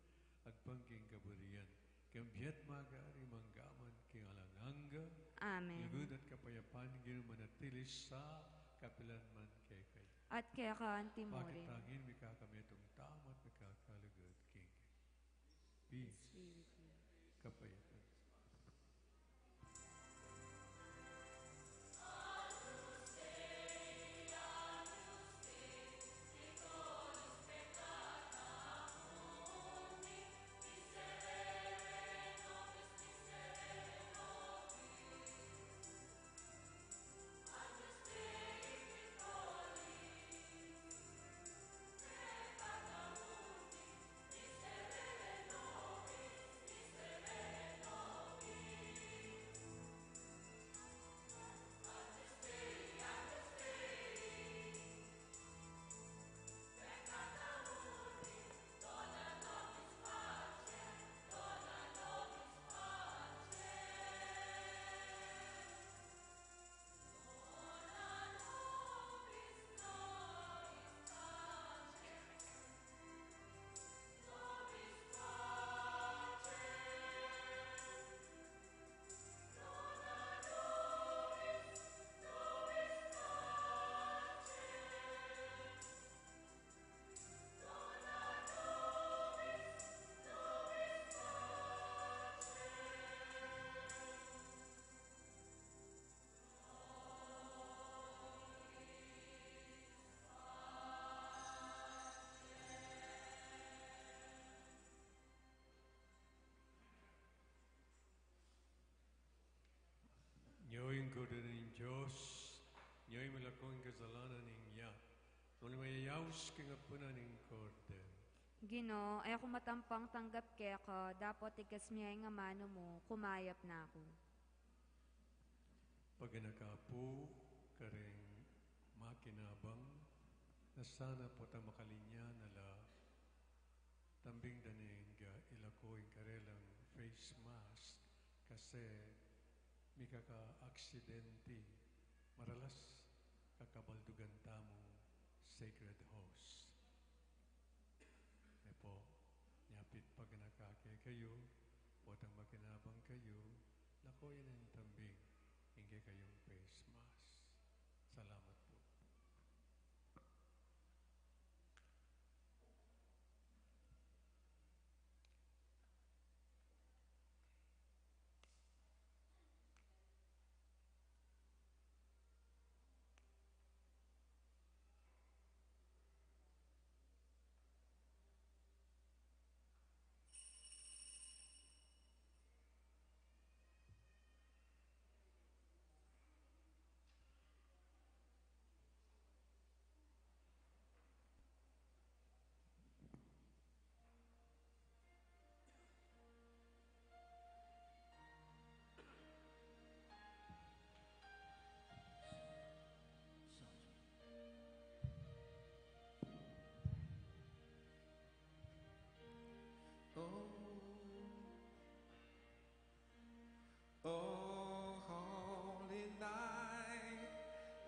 agpang king kaburian, king bie at magari, mangga man king alang angga. Amen. Lugud at kapayapan ning Ginu manatili sa kapilan man kekayu. At keka anti mu rin. Bakit tangin mikakametung tamu at mikakalugud king peace. Peace be with you. Kapayapan. Nyo ing Kordero ning Dios, nyo ing malako king kasalanan ning yatu, nyo ing mayayaus king apunan ning Kordero. Ginu, e ku matampang tanggap keka, dapot ikas mu ing amanu mu, kumayap na ku. Paganaka pu karing makinabang, na sana potang makalinya na la, tambing da ning ilako ing karelang face mask, kasi mikaka-aksidente, maralas kakabaldugan tamung sacred host. E pu, nyapit paganaka kekayu, potang makinabang kayu, lakuan ing tambing ing kekayung face mask. Salamat pu. Oh, oh, holy night,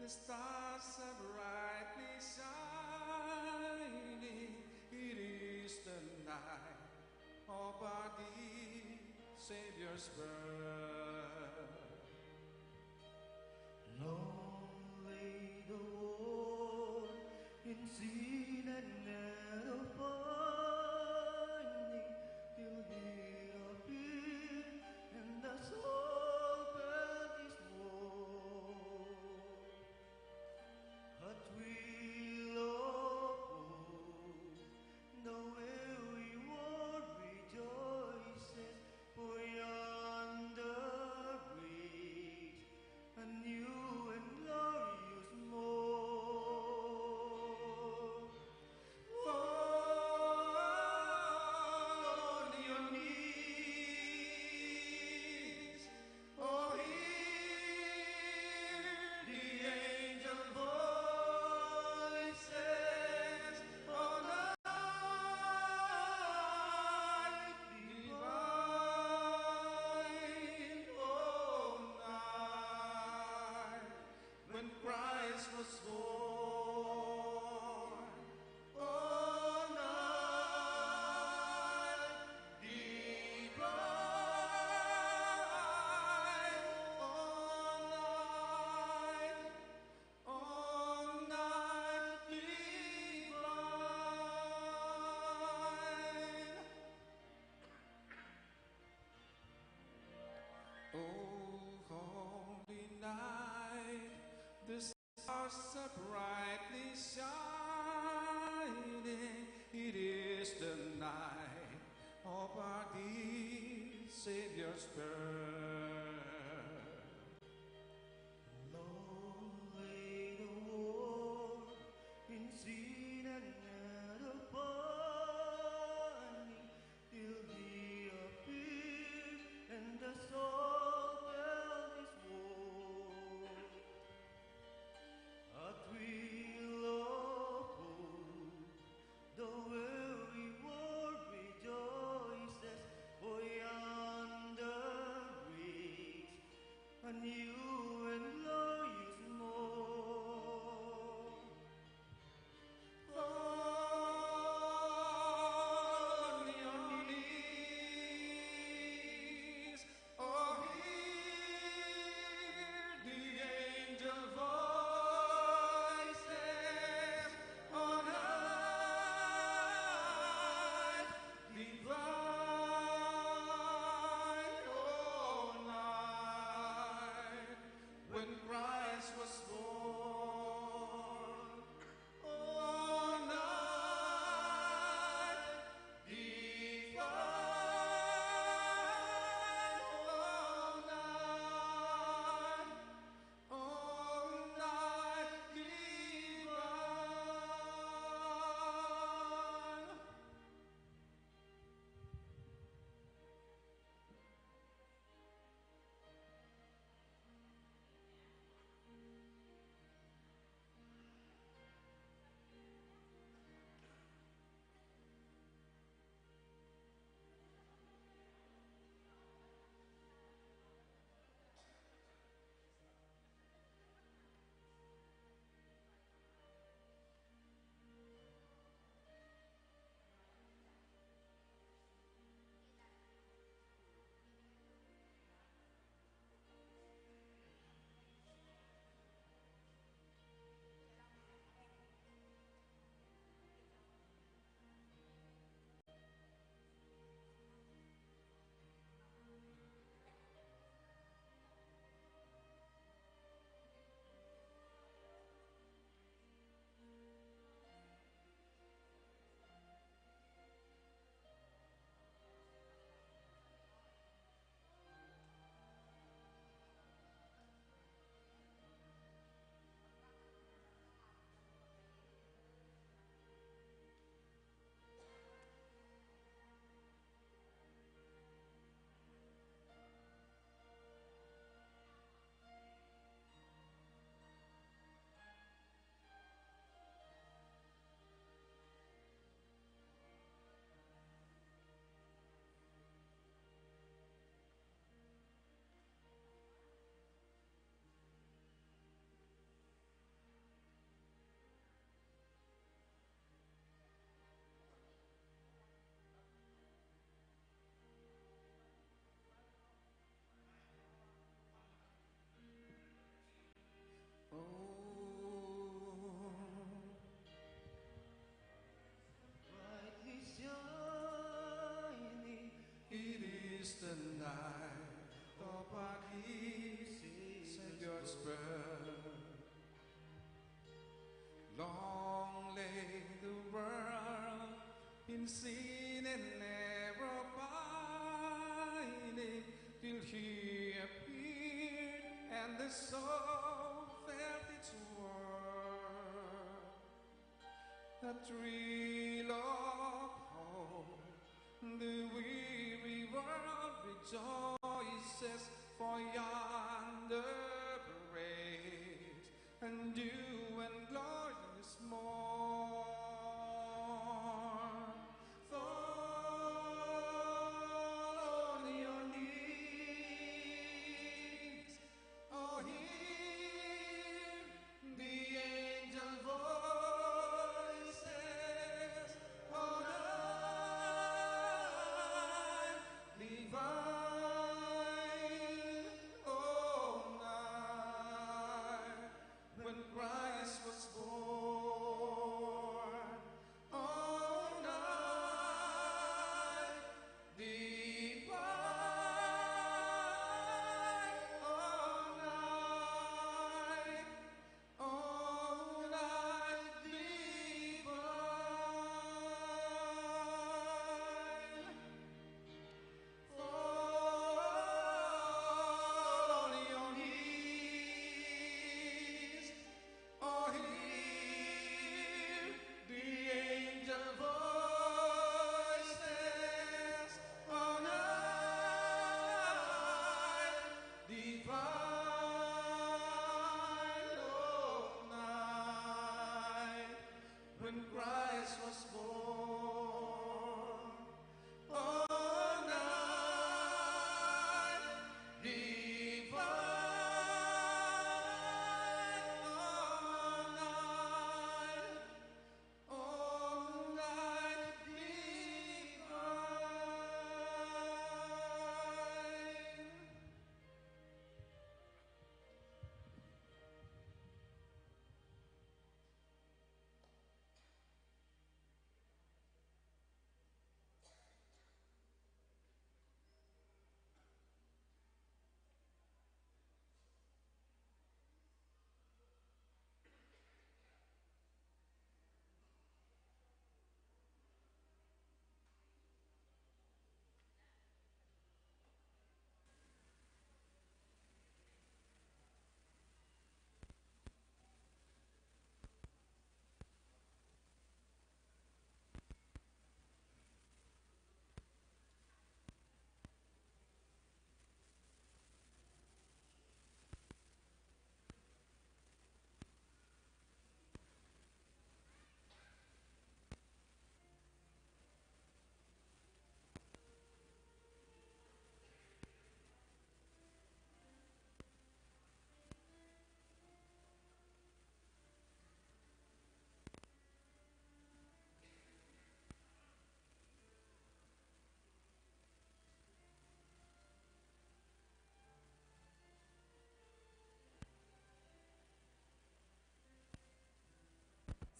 the stars are brightly shining. It is the night of our dear Savior's birth. Long lay the world in sin and narrow finding, till he appeared and the soul felt his woe. But we, Lord, was born. O night divine, O night, O night divine. O holy night, the stars are brightly shining. It is the night of our dear Savior's birth. Long lay the world in sin and error pining, till he appeared and the soul felt his worth. A thrill of hope, the weary world rejoices, for yonder breaks a new and glorious morn. Fall on your knees, O hear the angel voices, O night divine, O night when Christ was born. O night divine, O night, O night divine. Oh, brightly shining, it is the night of our dear Savior's birth. Long lay the world in sin and error pining, till he appeared and the soul felt its worth. A thrill of hope, the weary world rejoices, for yonder breaks a new and glorious morn. Fall on your knees, O hear the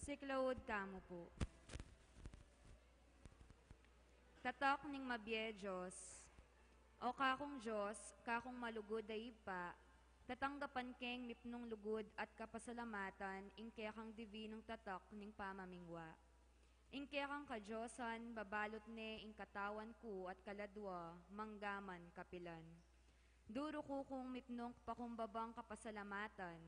Siklaud tamu pu. Tatak ning mabie Dios. O kakung Dios, kakung malugud a Ibpa, tatanggapan keng mipnung lugud at kapasalamatan ing kekang divinung tatak ning pamamingwa. Ing kekang kadiosan, babalut ne ing katawan ku at kaladua, manggaman kapilan. Duruku kung mipnung pakumbabang kapasalamatan,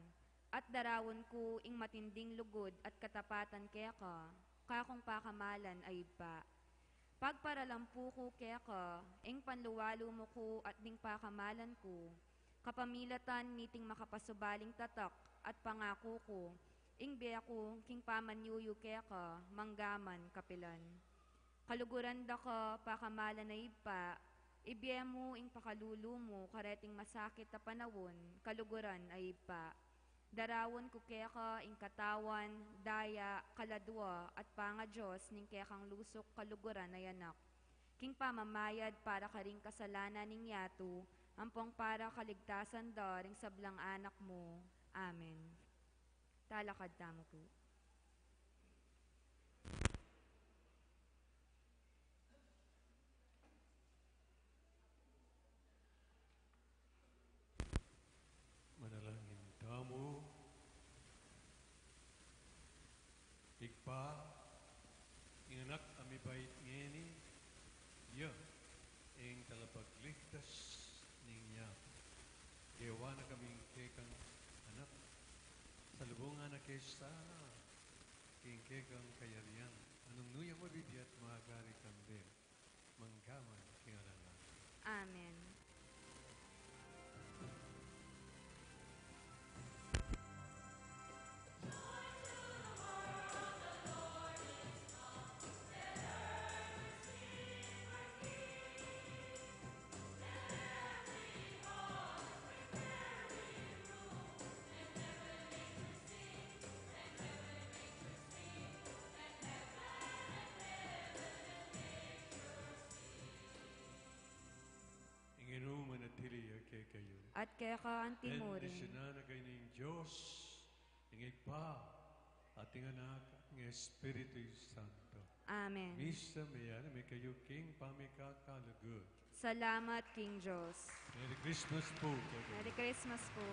at daraun ku ing matinding lugud at katapatan keka, kakung pakamalan a Ibpa. Pagparalampu ku keka, ing panluwalu mu ku at ding pakamalan ku, kapamilatan niting makapasubaling tatak at pangaku ku, ing bie ku king pamanyuyu keka, manggaman kapilan. Kaluguran da ka, pakamalan a Ibpa, ibie mu ing pakalulu mu kareting masakit a panaun, kaluguran a Ibpa. Daraun ku keka ing katawan, daya, kaladua, at pangaDios ning kekang lusuk kaluguran a Anak. King pamamayad para karing kasalanan ning yatu, ampong para kaligtasan da ring sablang anak mu. Amen. Talakad tamu pu. Manalangin tamu. Ibpa, ing Anak a mibait ngeni, ya ing talapagligtas ning yatu. Gewa na kaming kekang anak. Salubungan na ke sana king kekang kayarian, a nung nu ya mabibie at magari kambe manggaman king alang angga. Amen. Ing Ginu manatili ya kekayu. At keka antimurin. Bendisyunan na kayu ning Dios, ing Ibpa, at ing Anak, at ing Espiritu Santo. Amen. Misa meyanami kayu king pamikakalugud. Salamat king Dios. Merry Christmas pu kekayu. Merry Christmas pu.